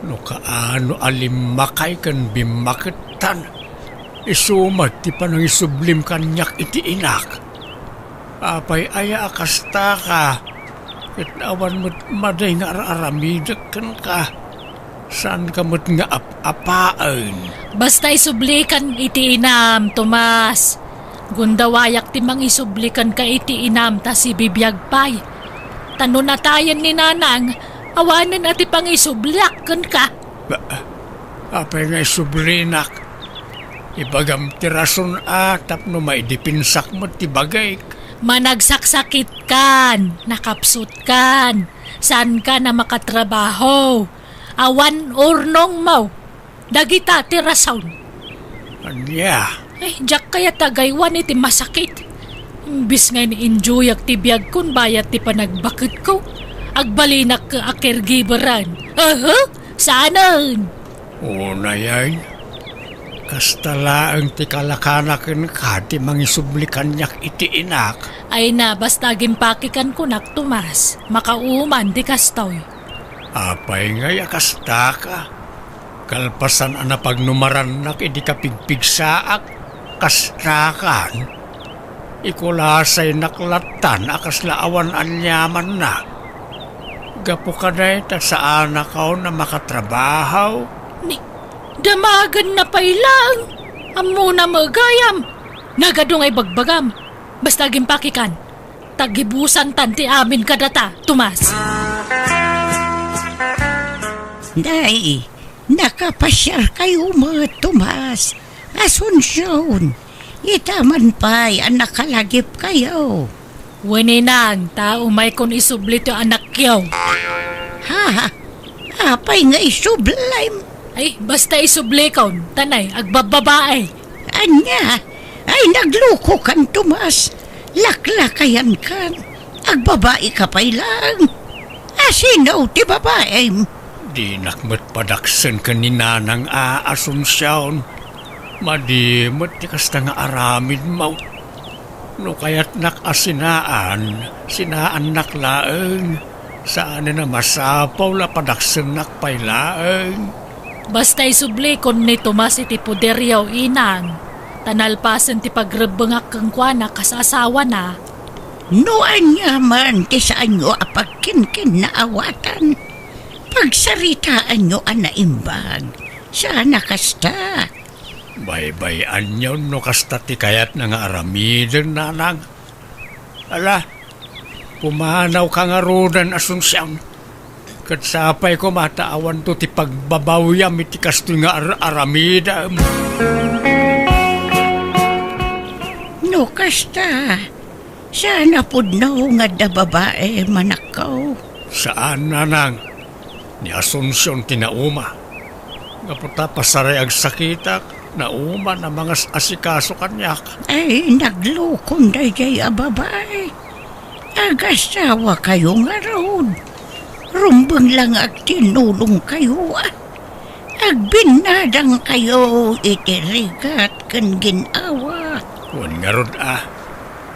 No kaano a limmakay ken bimmakettan, isu met ti panangisublim kaniak iti inak. Apay aya a kastaka, ket awan met madi nga ar-aramidek kenka. Saanka met nga ap-apaen. Basta isublikan iti inam, Tomas. Gundawayak ti mangisubli kenka iti inam ta sibibiag pay. Ta no natayen ni nanang, awanen a ti pangisubliak kenka. Ba, apay nga isublinak? Ibagam ti rason a tapno maidepensak met ti bagik. Managsaksakitkan, nakapsutkan, saankan a makatrabaho. Awan urnongmo. Dagita ti rason. Ania? Ay, diak kayat agaywan iti masakit. Imbes nga ini-enjoyak ti biagkon bayat ti panagbaketko, agbalinak a caregiveran. Aha, saanen? Unay, kasta laeng ti kalakana kenka ti mangisubli kaniak iti inak. Ay na, basta agimpake kan kunak, Tomas. Makauman ti kastoy. Apay ngay a kastaka? Kalpasan a napagnumarannak idi kapigpigsaak, kastakan. Ikulasaynak lattan a kasla awan aniamanna. Gapu kadayta saanakon a makatrabaho. Ni, damagenna pay laeng. Ammona met gayam. Nagadu nga ibagbagam. Basta agimpakekan. Tagibusantan ti amin kadata, Tomas. Nay, nakapasiarkayo met, Tomas. Asuncion, ita man pay a nakalagipkayo. Wen, inang, ta umaykon isubli ti anakyo. Ha? Apay nga isublim? Ay, basta isublikon, ta nay, agbabbabae. Ania? Ay, naglukokan, Tomas. Laklakayankan. Agbabaika pay laeng. Asino ti babaem? Dinak met padaksen ken ni nanang a Asuncion. Madi met ti kasta nga aramidmo. No kayatnak a sinaan, sinaannak laeng. Saanen a masapul a padaksennak pay laeng. Basta isublikon ni Tomas iti poderyo, inang, ta nalpasen ti pagrebbengak kenkuana kas asawana. No ania man ti saanyo a pagkinkinnaawatan, pagsaritaanyo a naimbag. Saan a kasta. Baybay-anyon no kasta ti kayatna nga aramiden, nanang. Ala, pumanawka ngaruden, Asuncion. Ket sapay koma ta awanto ti pagbabawyam iti kastoy nga ar-aramidem. No kasta, saan a pudno nga adda babaem, anakko? Saan, nanang. Ni Asuncion ti nauma. Gapu ta pasaray a nagsakitak, Nauman a mangas-asikaso kaniak. Ay, naglukon daydiay a babai. Agasawa kayo ngarud. Rumbeng lang agtinulong kayo, a. Agbinnadang kayo iti rigat ken gin-awa. Wen ngarud, a.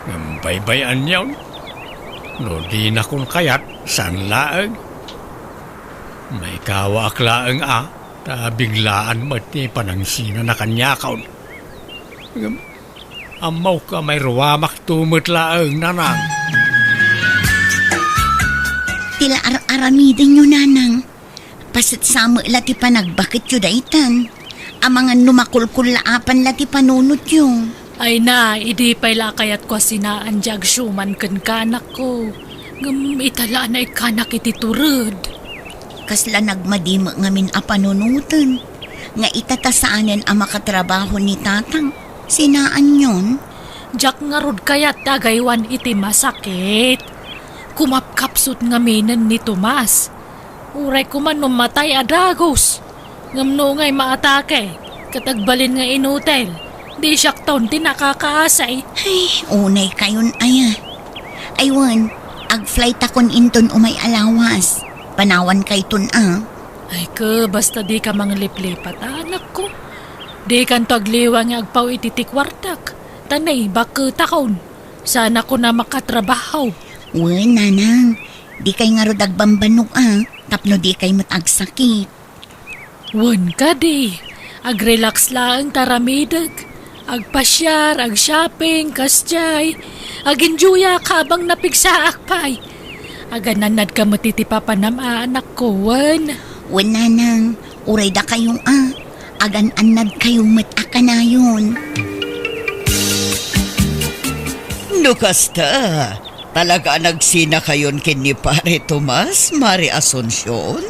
Ngem baybay-anyon. No dinakon kayat, saan laeng. Maikawaak laeng, a. Ta biglaan met ti panangsinana kaniakon. Ngem, ammok a mairuamakto met laeng, nanang. Ti la ar-aramidenyo, nanang. Paset sa met la ti panagbaketyo daytan. Amangan no makulkullaapan la ti panunotyo. Ay na, idi pay la a kayatko a sinaan diay agsuman kenka, anakko. Ngem ita la a naikkanak iti tured. Kasla nagmadi met ngamin a panunoten, nga ita ta saanen a makatrabaho ni tatang, sinaanyon? Diak ngarud kayat ti agaywan iti masakit. Kumapkapsut ngaminen ni Tomas. Uray koma no matay a dagus. Ngem no ngay maatake, ket agbalin nga inutil, di siakton ti nakakaasi. Ay, unay kayon aya. Ay wen, agflightakon inton umay a lawas. Panawan kayton a. Ay ke, basta dika mangliplipat, anakko. Dikanto agliwa nga agpaw iti ti kuartak. Ta naibakketakon. Saanakon a makatrabaho. Wen, nanang, dikay ngarud agbambannog a, tapno dikay met agsakit. Wen kadi, agrelax laeng ta aramidek. Agpasiar, agshopping, kasdiay. Agenjoyak habang napigsaak pay. Agan-annadka met iti papanam a, anakko, wen. Wen, nanang, uray dakayo a. Agan-annadkayo met a kanayon. No kasta, talaga a nagsinakayon ken ni Pare Tomas, Mare Asuncion?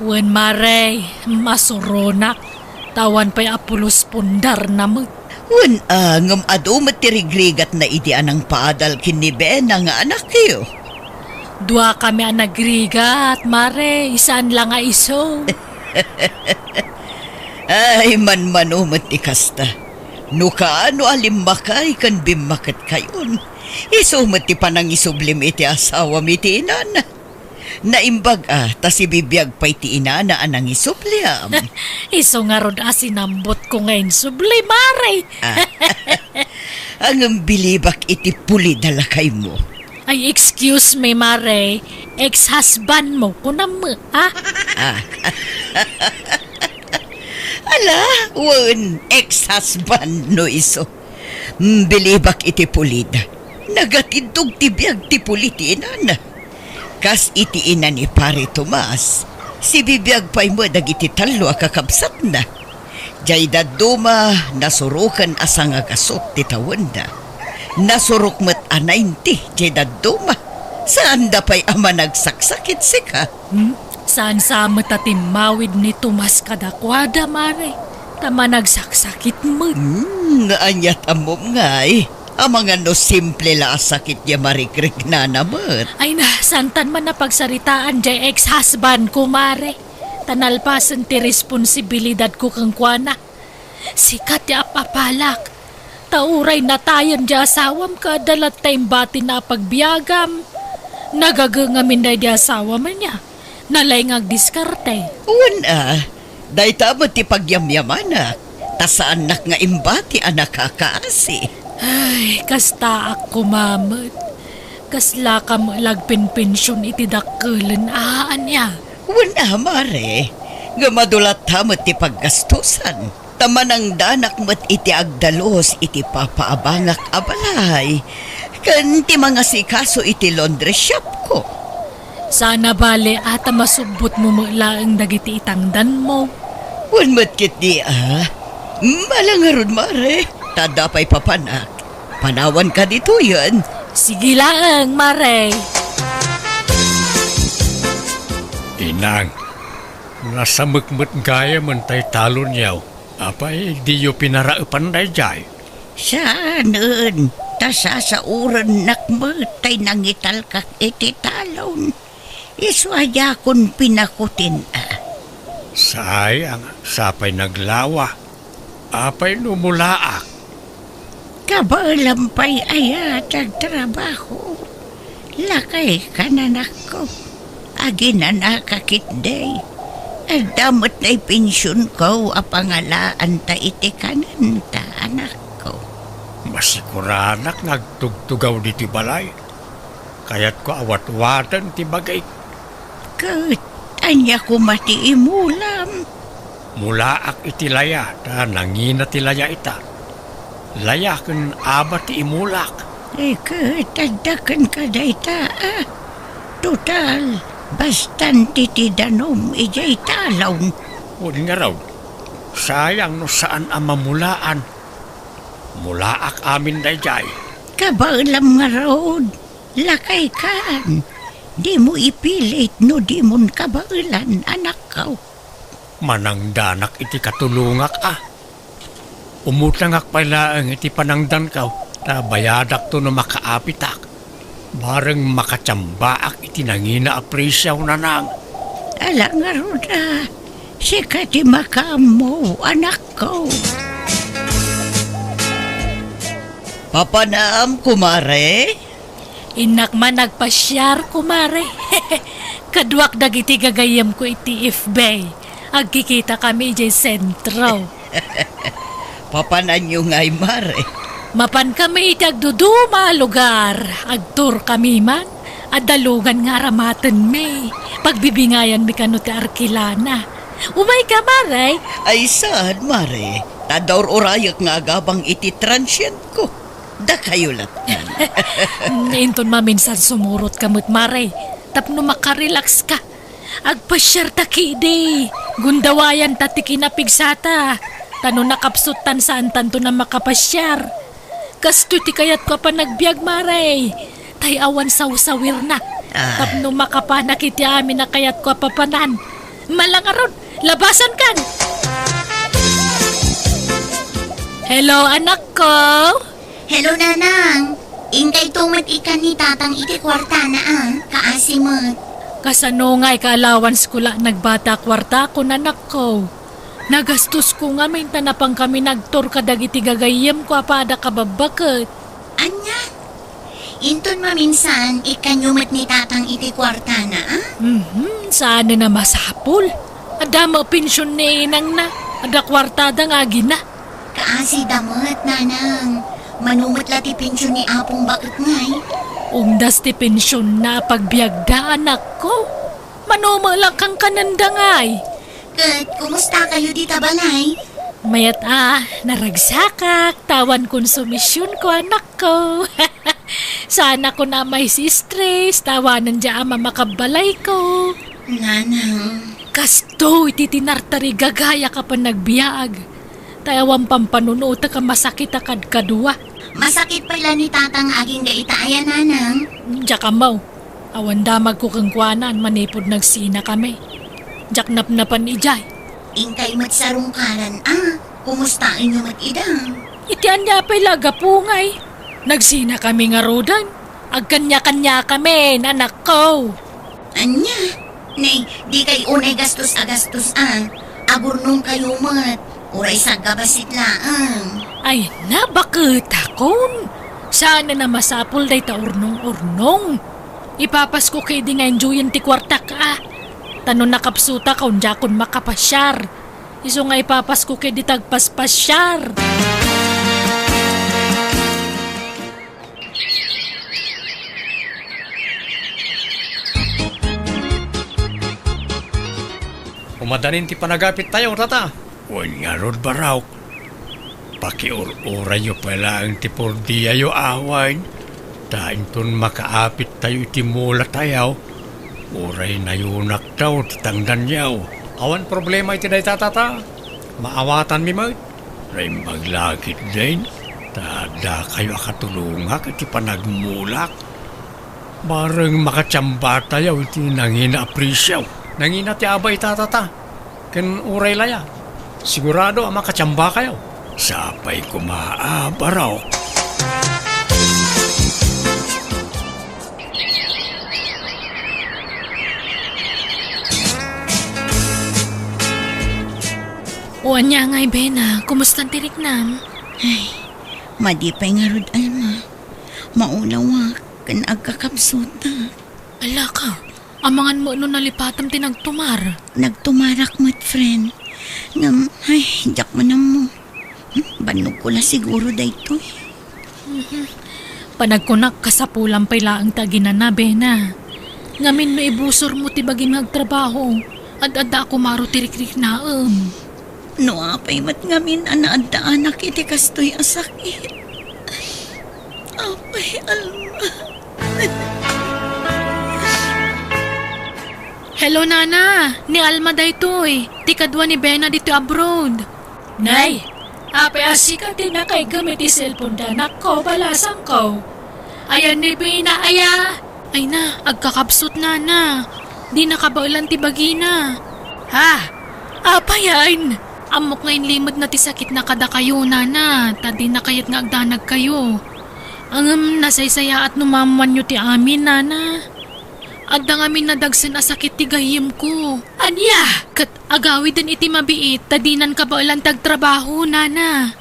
Wen, Mare, masuronak. Ta awan pay a pulos pundarna met. Wen, a, ngem adu met ti rigrigatna idi a nangpaadal ken ni Bena nga anakyo. Duakami a nagrigat, Mare, saan la nga isu. Ay, manmano met ti kasta. No kaano a limmakay ken bimmaketkayon, isu met ti panangisublim iti asawam iti inana. Naimbag a, ta sibibiag pay ti inana a nangisubliam. Isu ngarud a sinambotko nga insubli, Mare. Ah. Ngem bilibak iti pulid a lakaymo. Ay, excuse me, Mare. Ex-husbandmo, kunam, a? Ah. Ala, wen, ex-husband no isu. Mm, bilibak iti pulid. Nagatindog ti biag ti puli ti inana. Kas iti ina ni Pare Tomas, sibibiag pay met dagiti tallo a kakabsatna. Diay dadduma, nasuroken a sangagasut ti tawenda. Nasurok met a ninety diay dadduma. Saanda pay a managsaksakit, sika. Hmm? Saan sa met a timmawid ni Tomas kadakuada, Mare, ta managsaksakit met. Hmm, ania ti ammom ngay? Amangan no simple la a sakit diay marikrignana met. Ay na, saantan man a pagsaritaan diay ex-husbandko, Mare. Ta nalpasen ti responsibilidadko kenkuana. Sika ti ap-apalak. Ta uray natayen diay asawam ket adda latta imbatina a pagbiagam. Nagaga ngamin daydi asawam ania? Nalaing nga agdiskarte. Wen a, dayta met ti pagyamyamanak. Ta saannak nga imbati a nakakaasi. Ay, kastaak koma met. Kaslaka met la agpenpension iti dakkelen a ania? Wen a, Mare. Ngem adu latta met ti paggastusan. Ta manangdanak met iti agdalus iti papaabangak a balay, ken ti mangasikaso iti laundry shopko. Saan a bale a ta masubbotmo met laeng dagiti itangdanmo. Wen met ketdi a. Ala ngarud, Mare, ta adda pay papanak. Panawanka ditoyen. Sige laeng, Mare. Inang, nasamek met gayamen tay talonyo. Apay, diyo pinaraepan daydiay? Saanen, ta sasaorennak met tay nangitalkak iti talon. Isu a diakon pinakutin a. Sayang, sapay naglawa. Apay no mulaak? Kabaelam pay aya ti agtrabaho? Lakayka, anakko. Aginanaka ketdi. Adda met dayta pensionko a pangalaanta iti kanenta, anakko. Masiguranak nga agtugtugaw ditoy balay. Kayatko a watwaten ti bagik. Ket ania koma ti imulam? Mulaak iti laya, ta nangina ti laya ita. Laya ken aba ti imulak. Eh, ket adda kenka dayta, a? Total, bastante ti danum idiay talon. Wen ngarud, sayang no saan a mamulaan. Mulaak amin daydiay. Kabaelam ngarud. Lakaykan, dimo ipilit no dimon kabaelan, anakko. Manangdanak iti katulongak a. Umutangak pay laeng iti panangdanko, ta bayadakto no makaapitak. Bareng makatiambaak iti nangina a presio, nanang. Ala ngarud a, sika ti makaammo, anakko. Papanam, kumare? Innak man agpasiar, kumare. Kaduak dagiti gagayyemko iti F B. Agkikitakami idiay sentro. Papananyo ngay, mare? Mapankami iti agduduma a lugar. Agtourkami man. Adda lugan nga aramatenmi. Pagbibingayanmi kano ti arkilana. Umayka, mare? Ay, saan, mare? Ta adda ur-urayek nga agabang iti transientko. Dakayo latta. Inton maminsan sumurotka met, mare, tapno makarelaxka. Agpasiarta ketdi. Gundawayanta ti kinapigsata. Ta no nakapsuttan, saantanto a makapasiar. Kastoy ti kayatko a panagbiag, mare. Tay awan sawsawirna. Ah. Tapno makapanak iti amin a kayatko a papanan. Ala ngarud, labasankan. Hello, anakko. Hello, nanang. Inkayto met ikkan ni tatang iti kuartana, a? Kaasi met. Kasano ngay ka allowance ko la nagbata kuartakon, anakko? Nagastosko ngamin ta napankami nagtour kadagiti gagayyemko a pada kababbaket. Ania? Inton maminsan, ikkanyo met ni tatang iti kuartana, a? Mhm, saanen a masapul. Adda met pension ni inangna. Adda kuartada nga agina. Kaasida met, nanang. Mano met la ti pension ni Apong Baket ngay? Umdas ti pensionna a pagbiagda, anakko. Mano met la kankanenda ngay? Ket kumustakayo dita balay? Mayat a, naragsakak, ta awan konsumisionko, anakko. Saanakon a maisi-stress, ta awanen diay a mamakabbalayko. Nanang. Kastoy ti tinartarigagayak a panagbiag. Ta awan pampanunotek a masakit a kadkadua. Masakit pay la ni tatang agingga ita aya, nanang? Diak ammo. Awan damagko kenkuana manipud nagsinakami. Diak napnapan idiay. Inkay met sarungkaran a. Kumustaenyo met ida? Iti ania pay la a gapu ngay? Nagsinakami ngaruden. Agkaniakaniakami, anakko. Ania? Nay, dikay unay gastos a gastos a. Agurnongkayo met. Uray saggabasit laeng. Ay, nabaketakon. Saanen a masapul dayta urnong-urnong. Ipapasko ketdi nga enjoyen ti kuartak a. Ta no nakapsutakon, diakon makapasiar. Isu nga ipapasko ketdi ta agpaspasiar. Umadanin ti panagapittayo, tata. Wen ngarud, barok. Pakiur-urayyo pay laeng ti pordiayo awan, ta inton makaapittayo iti mulatayo, uray nayunaktayo ti tangdanyo. Awan problema iti dayta, tata. Maawatanmi met. Naimbag la ketdin, ta dakayo a katulongak iti panagmulak. Bareng makatiambatayo iti nangina a presio. Nangina ti aba ita, tata. Ken uray laya, sigurado a makatiambakayo. Sapay koma a barok. O ania ngay, Bena, kumustan ti riknam? Ay, madi pay ngarud, Alma. Maulawak ken agkakabsutak. Alaka, amangan met no nalipatam ti nagtumar. Nagtumarak met, friend. Ngem, ay, diak man ammo. Hmm, bannogko la siguro daytoy. Mhm. Panagkunak, kasapulam pay laeng ti aginana, Bena. Ngamin no ibusormo ti bagim nga agtrabaho, ad-adda a kumaro ti rikriknaem. No apay met ngamin a naaddaanak iti kastoy a sakit? Apay, Alma. Hello, Nana. Ni Alma daytoy. Ti kadua ni Bena ditoy abroad. Nay, apay a sika ti nakaigem iti cellphone ti anakko, balasangko? Ayan ni Bena, aya? Ay na, agkakabsut, Nana. Di nakabaelan ti bagina. Ha? Apayen? Ammok nga inlimedna ti sakitna kadakayo, Nana, ta dina kayat nga agdanagkayo. Ngem nasaysayaat no maammoanyo ti amin, Nana. Adda ngamin nadagsen a sakit ti gayyemko. Ania? Ket agawiden iti mabiit ta dinan kabaelan ti agtrabaho, Nana.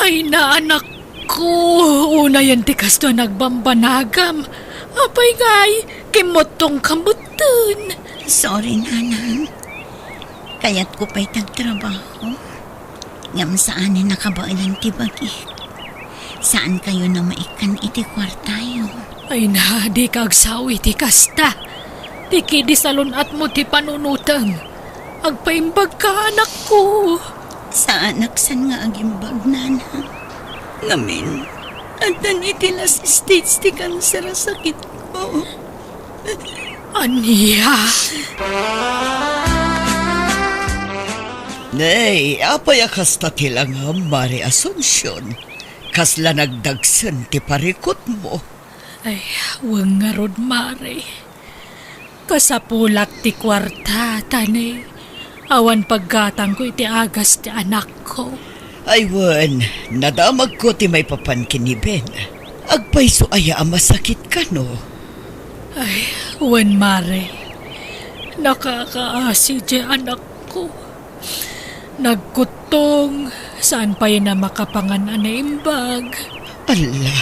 Ay, naanakko, unayen ti kastoy a nagbambanagam. Apay ngay, kimmuttongka metten. Sorry, Nanang. Kayatko pay ti agtrabaho. Ngem saanen a kabaelan ti bagik. Saankayon a maikkan iti kuartayo. Ay na, dika agsao iti kasta. Ti kidi salun-atmo ti panunotem. Agpaimbagka, anakko. Saanak saan nga agimbag, Nana. Ngamin, addan iti last stage ti kanser a sakitko. Ania? Nay, apay a kasta ti langam, Mare Asuncion? Kasla nagdagsen ti parikutmo? Ay, wen ngarud, Mare. Kasapulak ti kuarta, ta ni, awan paggatangko iti agas ti anakko. Ay wen, nadamagko ti maipapan ken ni Ben. Agpayso aya a masakit kano? Ay, wen, Mare. Nakakaasi diay anakko. Nagkuttong, saan pay a makapangan a naimbag. Alla,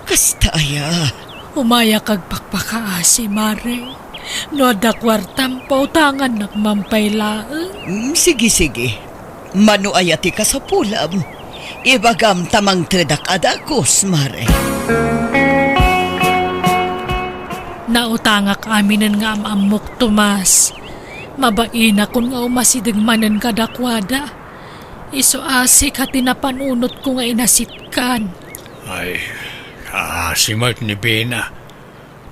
kasta aya? Umayak agpakpakaasi, Mare. No adda kuartam, pautangannak man pay laeng. Mm, sige, sige. Mano aya ti kasapulam? Ibagam ta mangtedak a dagus, Mare. Nautangak aminen nga am-ammok, Tomas. Mabainakon nga umasideg manen kadakuada. Isu a sika ti napanunotko nga inasitkan. Ay, kaasi met ni Bena.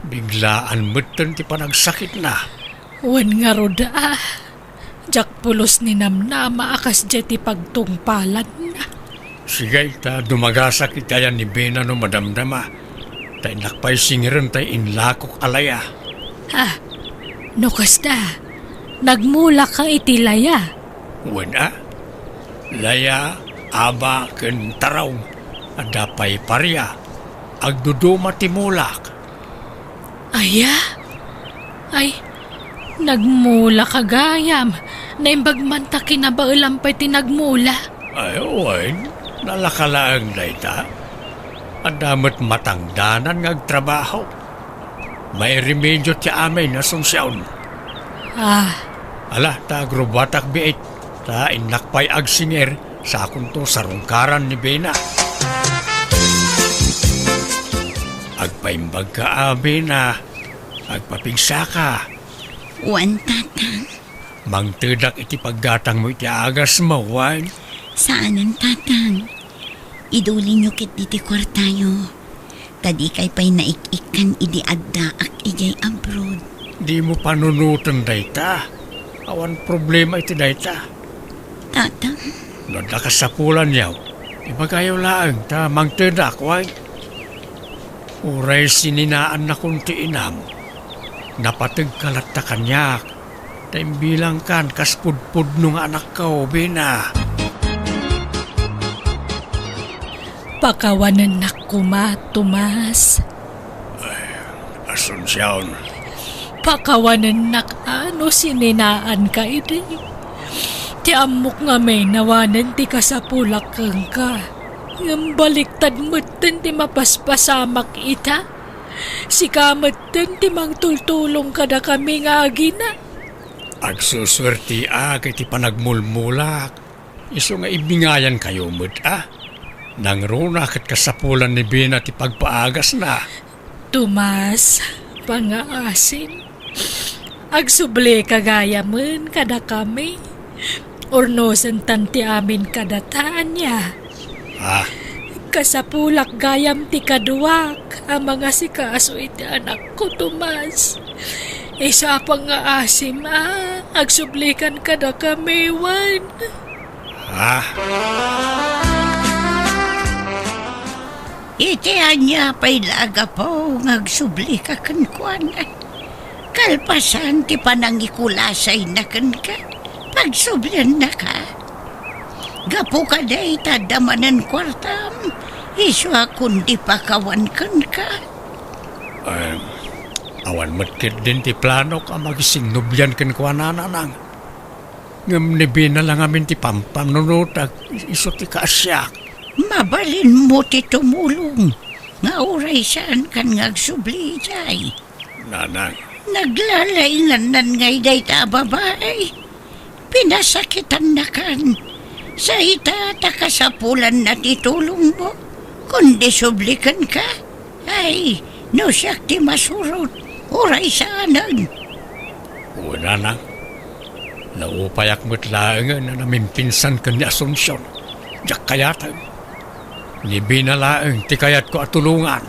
Biglaan metten ti panagsakitna. Wen ngarud a, diak pulos ni namnama a kasdiay ti pagtungpalanna. Sige, ta dumagasak iti ayan ni Bena no madamdama. Ta innak pay singirenta ti inlakok a laya. Ah, no kasta, nagmulak ka iti laya? Wen a, laya, aba, ken tarong. Adda pay paria. Agduduma ti mulak. Aya? Ay, nagmula ka gayam. Naimbag man ta kinabaelam pay ti nagmula. Ay, wen, nalaka laeng dayta. Adda met matangdanan nga agtrabaho. Mairemedio ti amin, Asuncion. Ah. Ala, ta agrubbuatak biit, ta innak pay agsingir, sakonto sarungkaran ni Bena. Agpaimbagka a, Bena. Agpapigsaka. Wen, Tatang. Mangtedak iti paggatangmo iti agasmo, wen? Saanen, Tatang. Idulinyo ketdi ti kuartayo. Ta dikay pay naik-ikkan idi addaak idiay abroad. Dimo panunoten dayta. Awan problema iti dayta. Tatang. No adda kasapulanyo, ibagayo laeng ta mangtedak, wen? Uray sininaannakon ti inam, napategka latta kaniak, ta imbilangkan kas pudpudno nga anakko, Bena. Pakawanennak koma, Tomas. Asuncion. Pakawanennak a no sininaanka idi. Ti ammok ngamin awanen ti kasapulak kenka. Ngem baliktad metten ti mapaspasamak ita. Sika metten ti mangtultulong kadakami nga agina. Agsusuertiak iti panagmulmulak. Isu nga ibingayankayo met a. Nangruna ket kasapulan ni Bina ti pagpaagasna. Tomas, pangngaasim. Agsublika gayamen kadakami. Urnosentan ti amin kadata, ania? Ah. Kasapulak gayam ti kaduak a mangasikaso iti anakko, Tomas. Isu a pangngaasim a, agsublikan kadakami wen. Ah. Iti ania pay la a gapu nga agsublika kenkuana? Kalpasan ti panangikulasayna kenka, pagsubliannaka. Gapu kadi ta adda manen kuartam, isu a kundi pakawan kenka. Em, awan met ketdin ti planok a magisingnublian kenkuana, nanang. Ngem ni Bina la ngamin ti pampanunotak, isu ti kaasiak. Mabalinmo ti tumulong nga uray saankan nga agsubli idiay. Nanang. Naglalaingannan ngay dayta a babai. Pinasakitannakan. Sa ita ta kasapulanna ti tulongmo, kundi sublikenka. Ay, no siak ti masurot, uray saanen. Wen, nanang. Naupayak met laengen a namimpinsan ken ni Asuncion. Diak kayaten. Ni Bina laeng ti kayatko a tulongan.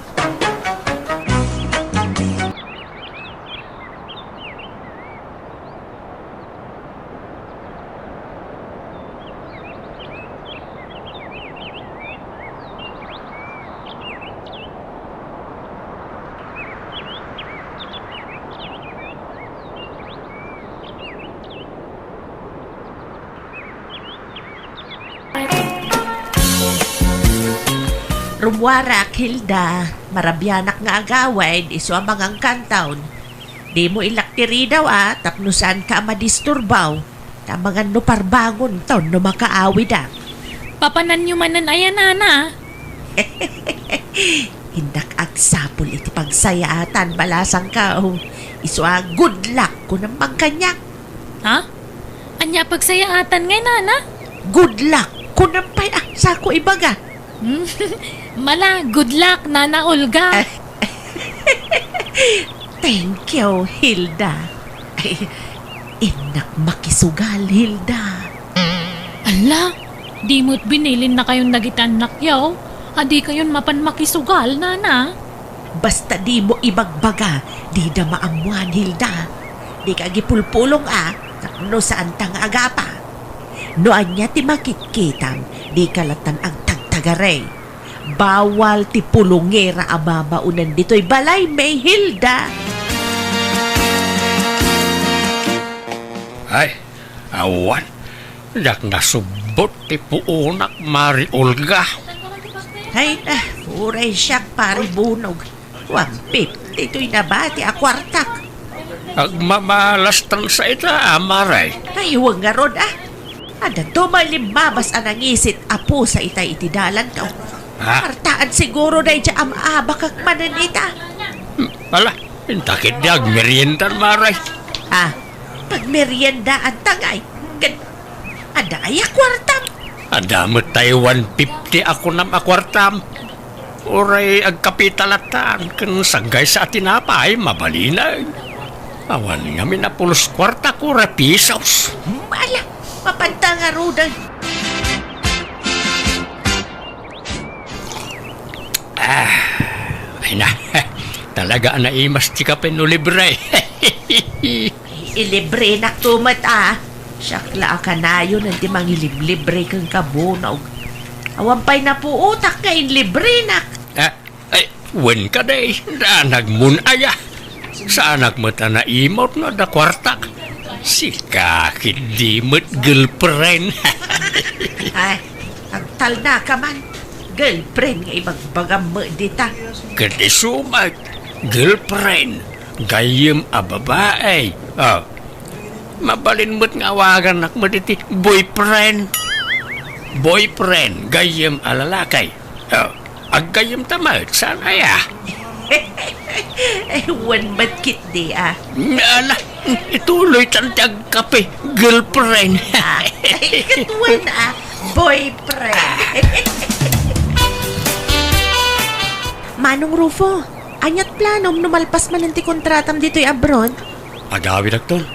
Rummuarak, Hilda. Marabianak nga agawid, isu a mangangkantaon. Dimo ilak ti ridaw a, tapno saanka a madisturbaw. Ta amangan no parbangonton no makaawidak. Papananyo manen aya, nana? Innak agsapul iti pagsayaatan, balasangko. Isu a, good luck, kunam man kaniak. Ha? Ania a pagsayaatan ngay, nana? Good luck, kunam pay a, sako ibaga. Mala, good luck, Nana Olga. Thank you, Hilda. Ay, innak makisugal, Hilda. Ala, di met binilinnakayon dagiti annakyo a dikayon mapan makisugal, nana. Basta dimo ibagbaga, dida maammuan, Hilda. Dika agipulpulong a, tapno saanta nga agapa. No ania ti makitkitam, dika lattan agtagtagari. Bawal ti pulongera a mamaonen ditoy balaymi, Hilda. Ay, awan. Diak nasubbot ti puonak, Mari Olga. Ay na, uray siak, Pari Bunog. One fifty toy nabati a kuartak. Agmamalastan sa ita, Mari. Ay, wen ngarud, a. Adda dumay limmabas a nangisit a pusa itay iti dalanto. Ha? Kuartaan siguro daydiay a maabakak manen ita. Hmm, ala, inta ketdi agmeriendan, Mari. A, pagmeriendaanta ngay. Ket adda aya kuartam? Adda met tay one fifty a kunam a kuartam. Uray agkapita lattan ken saggaysa a tinapay, mabalinen. Awan ngamin a pulos kuarta, kora pisos. Ala, mapanta ngaruden. Ah, ay na. Talaga a naimas ti kape no libre. Ilibrenakto met a. Siak la a kanayon ti mangiliblibre kenka, Bunog. Awan pay napuotak nga inlibrenak. Ah, ay, wen kadi, danagmon aya. Saanak met a naimut no adda kuartak. Sika ketdi met girlfriend. Ay, agtalnaka man. Girlfriend nga ibagbagam met dita. Ket isu met, girlfriend, gayyem a babae. Ah, mabalin met nga awagannak met iti boyfriend. Boyfriend, gayyem a lalaki. Ah, aggayyemta met, saan aya? Eh, wen met ketdi, ah. Ala, ituloytan ti agkape, girlfriend. Ah, ay, ket wen, ah, boyfriend. Manong Rufo, aniat planom no malpas manen ti kontratam ditoy abroad? Agawidakton.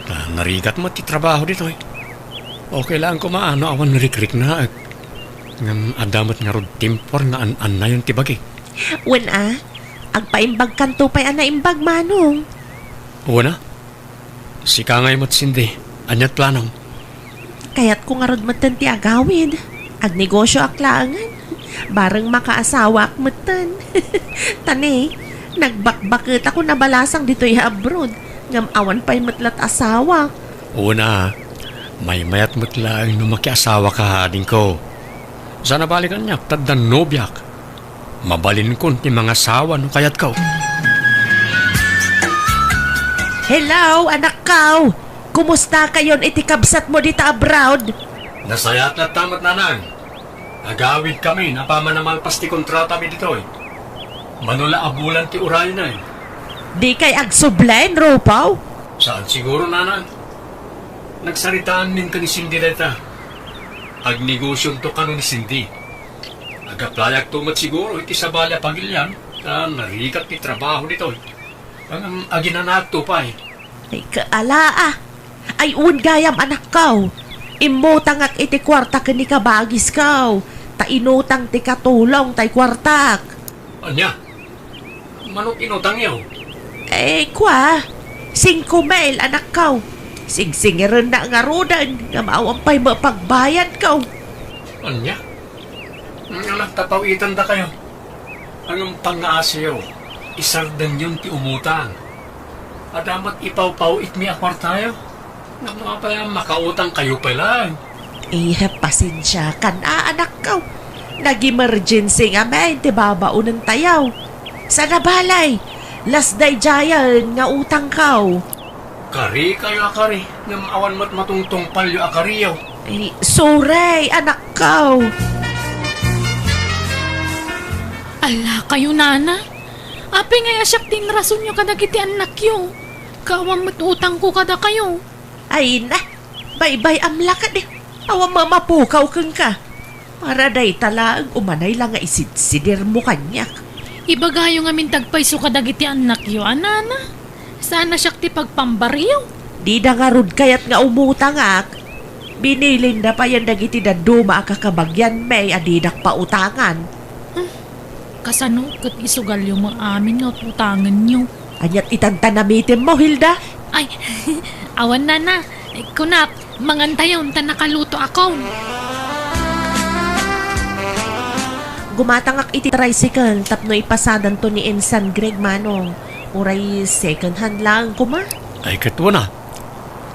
Ta narigat met ti trabaho ditoy. Okay lang koma no awan rikriknaek. Ngem adda met ngarud timpor nga an-annayon ti bagi. Wen a, agpaimbagkanto pay a naimbag, Manong. Wen a, sika ngay met, Cindy, aniat planom? Kayatko ngarud metten ti agawid. Agnegosioak laengen. Bareng makaasawaak metten. Ta ne, nagbakbaketakon a balasang ditoy abroad. Ngem awan pay met lat asawak. Wen a, maymayat met laeng no makiasawaka, adingko. Saan a bale kaniak, ta addan nobiak. Mabalinkon ti mangasawa no kayatko. Hello, anakko! Kumustakayon iti kabsatmo dita abroad? Nasayaat latta met, nanang. Agawidkami apaman a malpas ti kontratami ditoy. Mano la a bulan ti urayna. Dikay agsubli, Rufo? Saan siguro, nanang. Nagsaritaanmin ken ni Cindy dayta. Agnegosionto kano ni Cindy. Ag-applyakto met siguro iti sabali a pagilian, ta narigat ti trabaho ditoy. Ngem aginanaakto pay. Ay, kaala, ah. Ay, wen gayam, anakko. Immutangak iti kuarta ken ni kabagisko. Ta inutang ti katulong tay kuartak. Ania? Mano ti inutangyo? Eh, kua, singko mil, anakko. Sigsingirennak ngaruden, ngem awan pay met pagbayadko. Ania? Ala, ta paw-itandakayo. Ngem pangngaasiyo, isardengyon ti umutang. Adda met ipawpaw-itmi a kuartayo. Ngem no apay a makautangkayo pay laeng? Eh, pasensiakan a, anakko. Nag-emergency ngamin ti babaonentayo. Saan a bale, las daydiayen nga utangko. Karikayo a kari, ngem awan met matungtungpalyo a kariyo. Ay, sorry, anakko. Ala kayo, nana. Apay ngay a siak ti inrasonyo kadagiti annakyo? Ket awan met utangko kadakayo. Ay na, baybay-am la kadi. Awan met a mapukaw kenka. Para dayta laeng umanay la nga isidsidirmo kaniak. Ibagayo ngamin ti agpayso kadagiti annakyo, a nana. Saan a siak ti pagpambaryo. Dida ngarud kayat nga umutangak. Binilinda payen dagiti dadduma a kakabagianmi a didak pautangan. Hmm. Kasano ket isugalyo met amin nga utangenyo? Aniat itan ta namitemmo, Hilda? Ay, awan, nana. Kunak, mangantayon ta nakalutoakon. Gumatangak iti tricycle tapno ipasadanto ni Insan Greg, manong. Uray second hand laeng koma. Ay, ket wen a.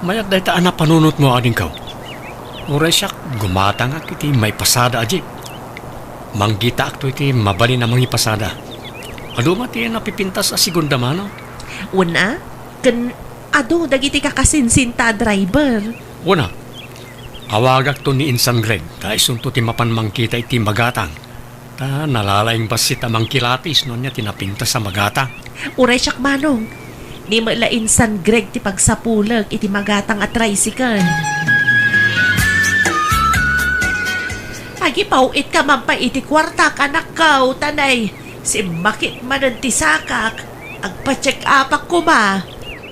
Mayat dayta a napanunotmo, adingko. Uray siak, gumatangak iti maipasada a jeep. Manggitaakto iti mabalin a mangipasada. Adu met ti napipintas a segunda mano. Wen a, ken adu dagiti kakasinsinta a driver. Wen a, awagakto ni Insan Greg, ta isunto ti mapan mangkita iti magatang. Ta nalalaing bassit a mangkilatis no ania ti napintas a magatang. Uray siak, manong. Ni met la Insan Greg ti pagsapulek iti magatang a tricycle. Agipaw-itka man pay iti kuartak, anakko, ta nay, simmakit manen ti sakak. Agpa-check-upak koma.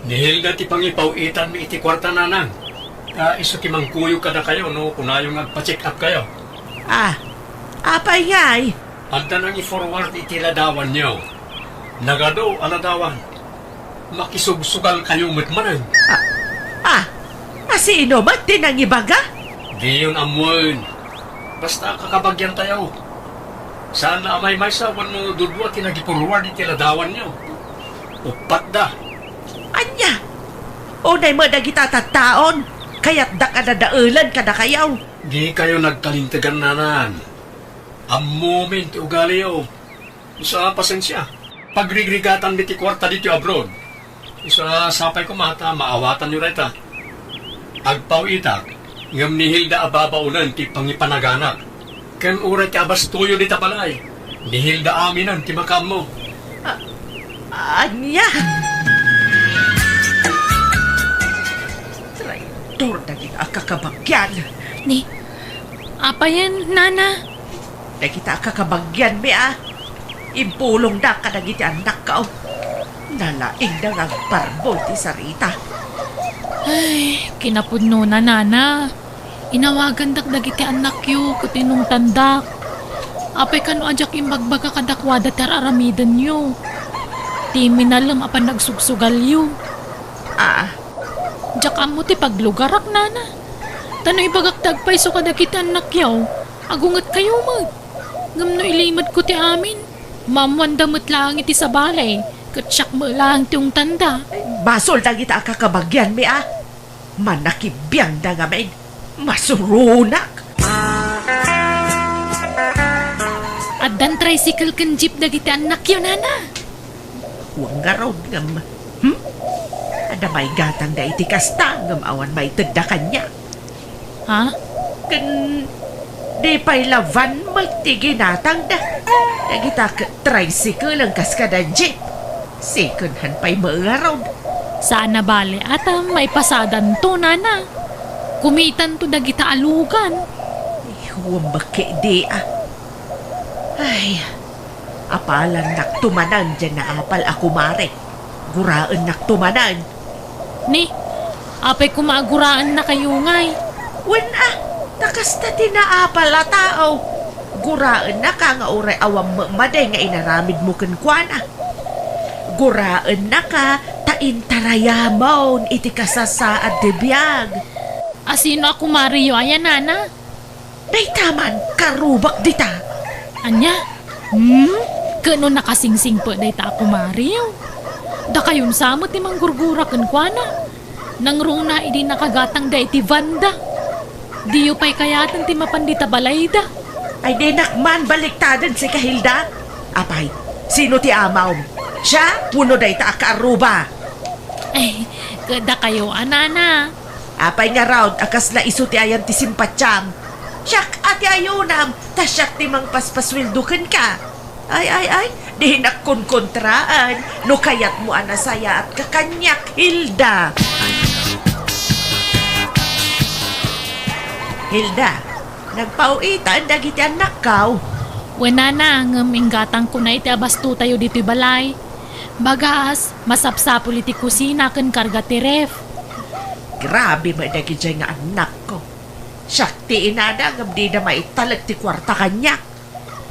Ni Hilda ti pangipaw-itanmi iti kuarta, nanang. Ta isu ti mangkuyog kadakayo no kunayo nga agpa-check-up kayo. Ah, apay ngay? Adda nangi-forward iti ladawanyo. Nagadu a ladawan. Makisugsugalkayo met manen. Ah, ah, a sino met ti nangibaga? Diyon ammoen. Basta kakabagiantayo. Saan la a maymaysa wenno dudua ti nagi-forward iti ladawanyo. Uppat da. Ania? Unay met dagita tattaon, kayatdak a dadaelen kadakayo. Dikayo nagkalintegan, nanang. Ammomin ti ugaliyo. Isu a, pasensia. Pagrigrigatanmi ti kuarta ditoy abroad. Isu a, sapay koma ta maawatanyo dayta. Agpaw-itak, ngem ni Hilda a babaonen ti pangipanaganak. Ken uray ti abastoyo dita balay, ni Hilda aminen ti makaammo. A-, ania? Traitor dagita a kakabagian. Ni, apayen, nana? Dagita a kakabagianmi a impulongda kadagiti annakko. Nalaingda nga agparbo iti sarita. Ay, kinapudnona, nana. Inawagandak dagiti annakyo ket inungtandak. Apay kano a diak imbagbaga kadakuada ti ar-aramidenyo? Ti minalem a panagsugsugalyo. Ah. Diak ammo ti paglugarak, nana. Ta no ibagak ti agpayso kadagiti annakyo, agungetkayo met. Ngem no ilimedko ti amin, maammoanda met laeng iti sabali, ket siak met laeng ti ungtanda. Basol dagita a kakabagianmi a. Manakibiangda ngamin. Masuronak. Addan tricycle ken jeep dagiti annakyo, nana. Wen ngarud ngem, hmm? Adda maigatangda iti kasta ngem awan maitedda kaniak. Ha? Ken di pay la van met ti ginatangda. Dagita ket tricycle a kas kada jeep. Second hand pay met ngarud. Saan a bale a ta maipasadanto, nana. Kumitanto dagita a lugan. Ay, huwam bakke di a. Ay, apalannakto manen diay naapal a kumare. Guraennakto manen. Ni, apay koma a guraennakayo ngay? Wen a, ta kasta ti naapal a tao. Guraennaka nga uray awan met madi nga inaramidmo kenkuana. Guraennaka ta intarayamon iti kasasaad ti biag. A sino a kumareyo aya, nana? Dayta man, karrubak dita. Ania? Hmm? Ket no nakasingsingpet dayta a kumareyo? Dakayon sa met ti manggurgura kenkuana. Nangruna idi nakagatangda iti vanda. Diyo pay kayaten ti mapan dita balayda. Ay, dinak man baliktaden sika, Hilda. Apay, sino ti amawm? Siak wenno dayta a kaarruba? Ay, ket dakayo a, nana. Apay ngarud a kasla isu ti ayan ti simpatiam? Siak a ti ayunam, ta siak ti mangpaspasueldo kenka. Ay, ay, ay, dinak konkontraan no kayatmo a nasayaatka kaniak, Hilda. Hilda, nagpaw-itan dagiti annakkaw. Wen, nana, ngem inggatangkona iti abastotayo ditoy balay. Bagas, masapsapul iti kusina ken karga ti ref. Grabe met dagidiay nga annakko. Siak ti inada ngem dida maitalek ti kuarta kaniak.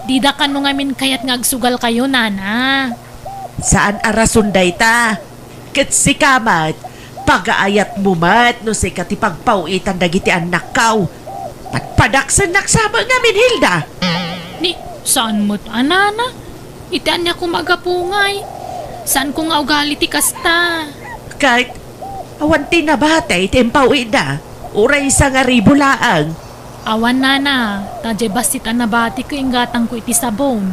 Dida kano ngamin kayat nga agsugalkayo, nana. Saan a rason dayta. Ket sika met, pagaayatmo met no sika ti pagpaw-itan dagiti annakkaw. Padpadaksennak sa met ngamin, Hilda. Ni, saan met a, nana? Iti ania koma a gapu ngay? Saanko nga ugali ti kasta. Ket, awan ti nabati ti impaw-itda, uray sangaribu laeng. Awan, nana, ta diay bassit a nabati ket inggatangko iti sabon.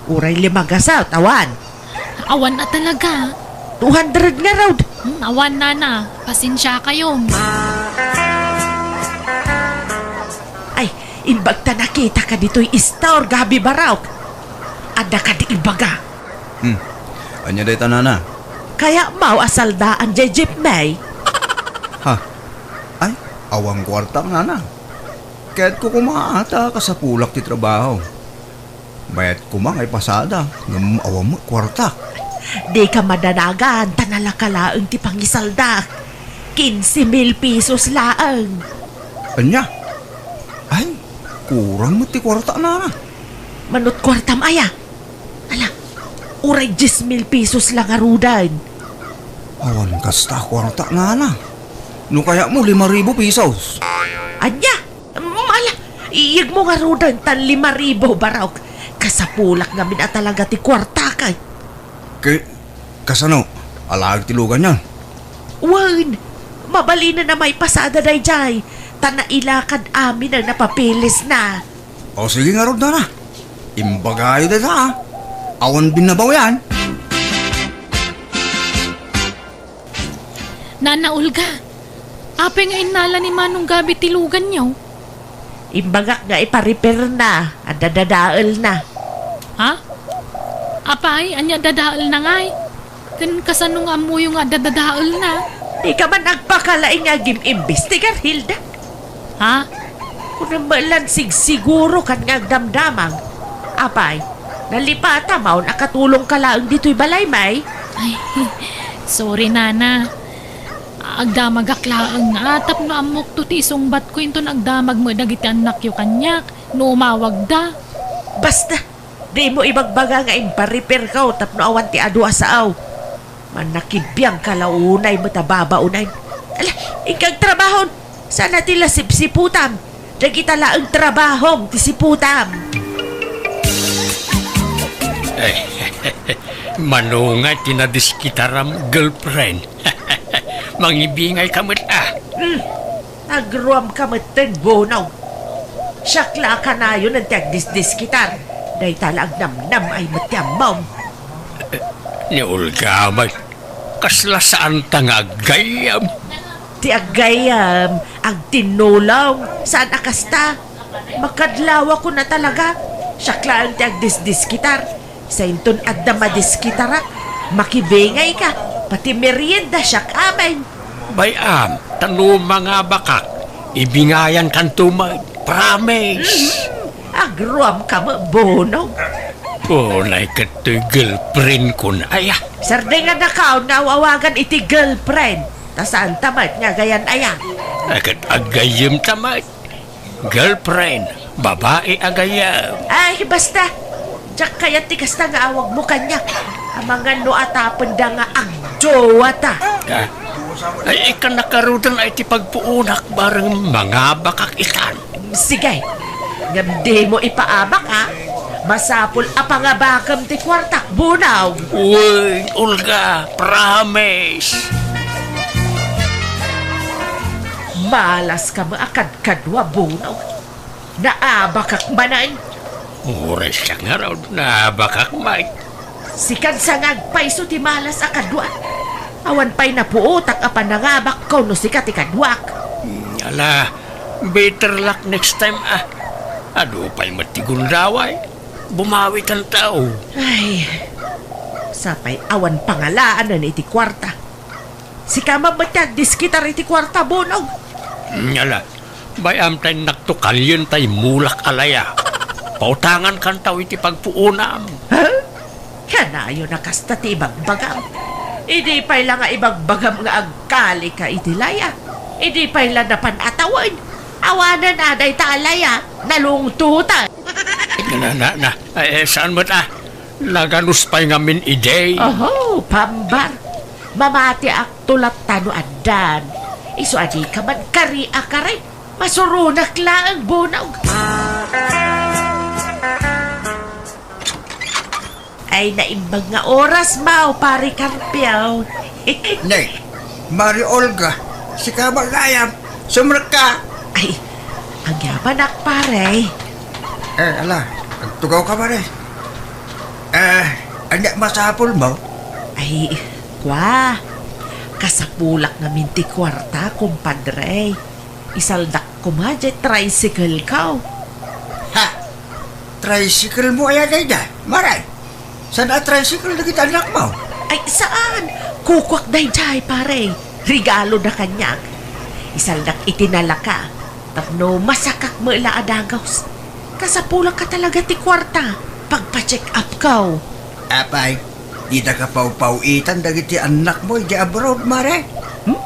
Uray lima gasut, awan. Awan a talaga. Two hundred ngarud. Hmm, awan, nana. Pasensiakayo. Ay, imbag ta nakitaka ditoy istor, Gabi Barok. Adda kadi ibaga. Hmm. Ania dayta, nana? Kayatmo a saldaan diay jeepmi? Ha? Ay, awan kuartak, nana. Kayatko koma ta kasapulak ti trabaho. Bayat koma nga ipasada, ngem awan met kuartak. Dika madanagan, ta nalaka laeng ti pangisaldak. Quince mil pesos laeng. Ania? Ay, kurang met ti kuarta, nana. Manut kuartam aya? Ala, uray dies mil pesos la ngaruden. Awan kasta kuarta, nana. No kayatmo, lima ribu pesos. Ania? Ala, iyegmo ngaruden tan lima ribu, Barok. Kasapulak ngamin a talaga ti kuartak. Ke, kasano? Alaek ti luganyo? Wen, mabalinen a maipasada daydiay, ta nailakad amin a napapilisna. O, sige ngarud, nana. Imbagayo dayta, a. Awan binnabaw yan. Nana Olga, apay nga innala ni Manong Gabi ti luganyo? Imbagak nga ipa-repair na, adda dadaelna. Ha? Apay, ania dadaelna ngay? Ken kasano nga ammoyo nga adda dadaelna? Dika man agpakalaing nga agim-imbestigar, Hilda. Ha? Kunam met lan sigsiguro ken nga agdamdamag. Apay, nalipata maon a katulongka laeng ditoy balay, may? Ay, sorry, Nana. Agdamagak laeng nga tapno ammokto ti isungbatko inton agdamag met dagiti annakyo kaniak no umawagda. Basta, dimo ibagbaga nga impa-repairko tapno awan ti adu a saaw. Mannakibiangka la unay met a babaonen. Ala, inka agtrabahon. Saan a ti la sipsiputam. Dagita laeng trabahom ti siputam. Eh, mano nga ti nadiskitaram, girlfriend? Mangibingayka met, a. Hmm. Agruamka metten, Bunong. Siak la a kanayonen ti agdisdiskitar. Dayta la agnamnam-ay met ti ammom. Ni Olga met, kasla saanta nga aggayyem? Ti aggayyem, agtinnulong, saan a kasta. Makadlawakon a talaga. Siak laeng ti agdisdiskitar. Sainton adda madiskitarak, makibingayka, pati merienda siak amin. Bay-am, ta no mangabakak, ibingayankanto met. Promise. Mhm. Agruamka met, Bunong. Unay ket toy girlfriend kon aya. Sardengannakaon nga aw-awagan iti girlfriend. Ta saanta met nga agayan aya. Ay, ket agayyemta met. Girlfriend, babai a gayyem. Ay, basta. Diak kayat ti kasta nga awagmo kaniak. Amangan no atapenda nga agjowata. Ah. Ay, ikana karudan ay ti pagpuonak bareng mangabakak itan. Sige. Ngem dimo ipaabak, a. Masapul a pangabakem ti kuartak, Bunong. Uy, Olga, promise. Malaska met a kad- Kadua, Bunong. Naabakak manen. Uray siak ngarud, naabakak met. Sikan sa nga agpayso ti malas a kadua. Awan pay napuotak a panangabakko no sika ti kaduak. Hmm, ala, better luck next time, a. Adu pay met ti gundaway. Bumawikanto. Ay, sapay awan pangalaanen iti kuarta. Sika met ti agdiskitar iti kuarta, Bunong. Hmm, ala, bay-am ta innakto kalien ta immulak a laya. Pautangankanto iti pagpuonam. Ha? Kanayon a kasta ti ibagbagam. Idi pay la nga ibagbagam nga agkalika iti laya. Idi pay la napan a tawen. Awanen a dayta a laya. Nalungtotan. Na, na, na. Ay, eh, saan met, a? Naganus pay ngamin idi. Oho, pambar. Mamatiakto latta no addan. Isu a dika man kari a kari. Masuronak laeng, Bunong. Ay, naimbag nga oras, Mao, Pare Carpio. Ne, Mari Olga, sika met gayam, sumrekka. Ay, agyamanak, pare. Eh, ala, agtugawka, pare. Eh, ania masapulmo? Ay, kua, kasapulak ngamin ti kuarta, kumpadre. Isaldak koma diay tricycle-ko. Ha? Tricycle-mo aya daydiay, Mare? Saan a tricycle dagiti annakmo? Ay, saan. Kukuak daydiay, pare. Regaloda kaniak. Isaldak iti nalaka. Tapno masakak met la a dagus. Kasapulak a talaga ti kuarta. Pagpa-check up-ko. Apay, dida kapawpaw-itan dagiti annakmo idiay abroad, Mare? Hmm?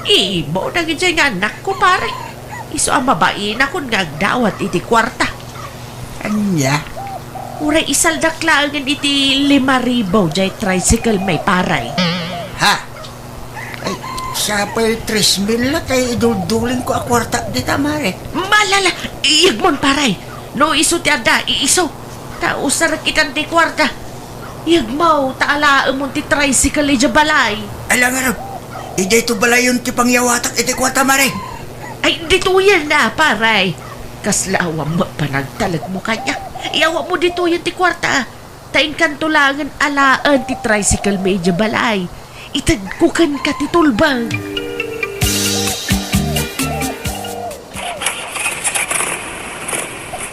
Iibawda daydiay nga annakko, pare. Isu a mabainakon nga agdawat iti kuarta. Ania? Uray isaldak laengen iti lima ribu diay tricycle-mi, pare. Ha? Ay, siapay tres mil la tay iduldulingko a kuarta dita, Mare. Malala, iyegmon, pare. No isu ti adda, iisu. Ta usarek itan ti kuarta. Iyegmo, ta alaemon ti tricycle idiay balay. Ala ngarud, idiay to balayon ti pangyawatak iti kuarta, Mare. Ay, ditoyen a, pare. Kasla awan met panagtalekmo kaniak. Iyawatmo ditoyen ti kuarta. Ta inkanto laengen alaen ti tricycle-mi idiay balay. Itedko kenka ti tulbeng.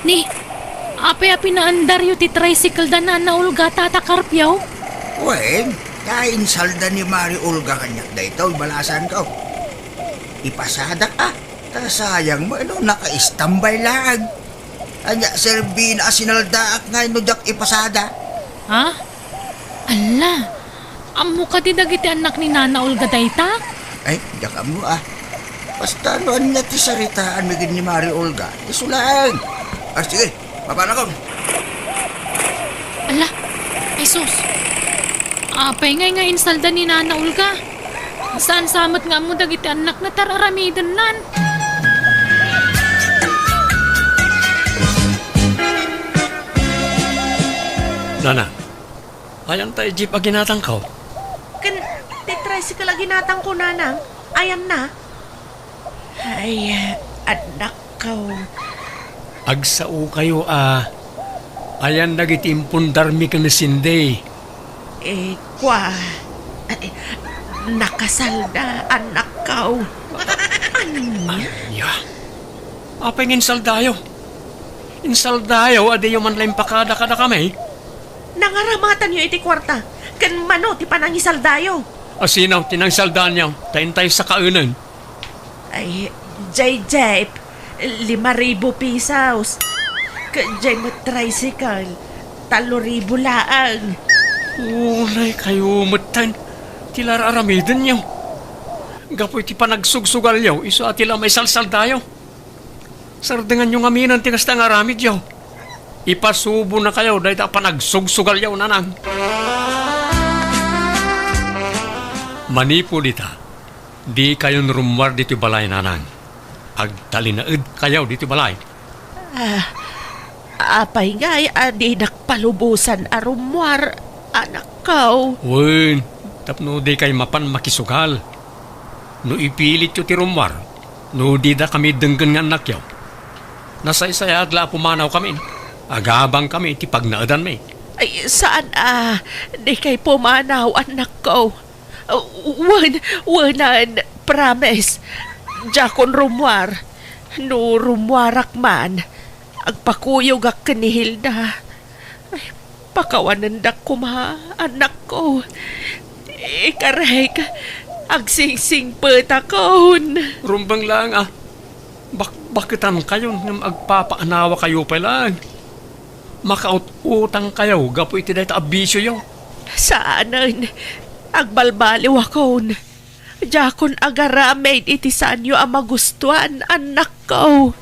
Ni, apay a pinaandaryo ti tricycle da Nana Olga, Tata Carpio? Wen, ta insalda ni Mari Olga kaniak daytoy, balasanko. Ipasadak a, ta sayang met no naka-istambay laeng. Ania, serbina a sinaldaak ngay no diak ipasada? Ha? Alla, ammo kadi dagiti annak ni Nana Olga dayta? Ay, diak ammo a. Basta no ania ti saritaanmi ken ni Mari Olga, isu laeng. Ah, sige, mapanakon. Alla, ay sus. Apay ngay nga insalda ni Nana Olga? Saan sa met nga ammo dagiti annakna ta ar-aramidennan? Nana, ayan ta jeep a ginatangko? Ken ti tricycle a ginatangko, Nanang. Ayanna. Ay, annakko. Agsaokayo a ayan dagiti impundarmi ken ni Cindy. Eh, kua, ay, nakasalda, annakko. Ania? Ania? Apay nga insaldayo? Insaldayo a diyo man la impakada kadakami? Nangaramatanyo iti kuarta, ken mano ti panangisaldayo? A sino ti nangisaldaanyo? Ta intay sakaenen. Ay, jay jeep, lima ribu pesos. Ket jay met tricycle, tallo ribu laeng. Unay kayo metten ti la ar-aramidenyo. Gapu iti panagsugsugalyo, isu a ti la maisalsaldayo. Sardenganyo ngaminen ti kasta nga aramidyo. Ipasubonakayo dayta a panagsugsugalyo, Nanang. Manipud ita, dikayon rummuar ditoy balay, Nanang. Agtalinaedkayo ditoy balay. Ah, apay ngay a dinak palubosan a rummuar, annakko? Wen, tapno dikay mapan makisugal. No ipilityo ti rummuar, no didakami denggen nga annakyo, nasaysayaat la a pumanawkami. Agabangkami iti pagnaedanmi. Ay, saan a, dikay pumanaw, annakko. Wen, wenen, promise. Diakon rummuar. No rummuarak man, agpakuyogak ken ni Hilda. Ay, pakawanendak koma, annakko. Ikarek, agsingsingpetakon. Rumbeng laeng a, bakbaketankayon ngem agpapaanawakayo pay laeng. Makaut-utangkayo gapu iti dayta a bisioyo. Saanen, agbalbaliwakon. Diakon agaramid iti saanyo a magustuan, annakko.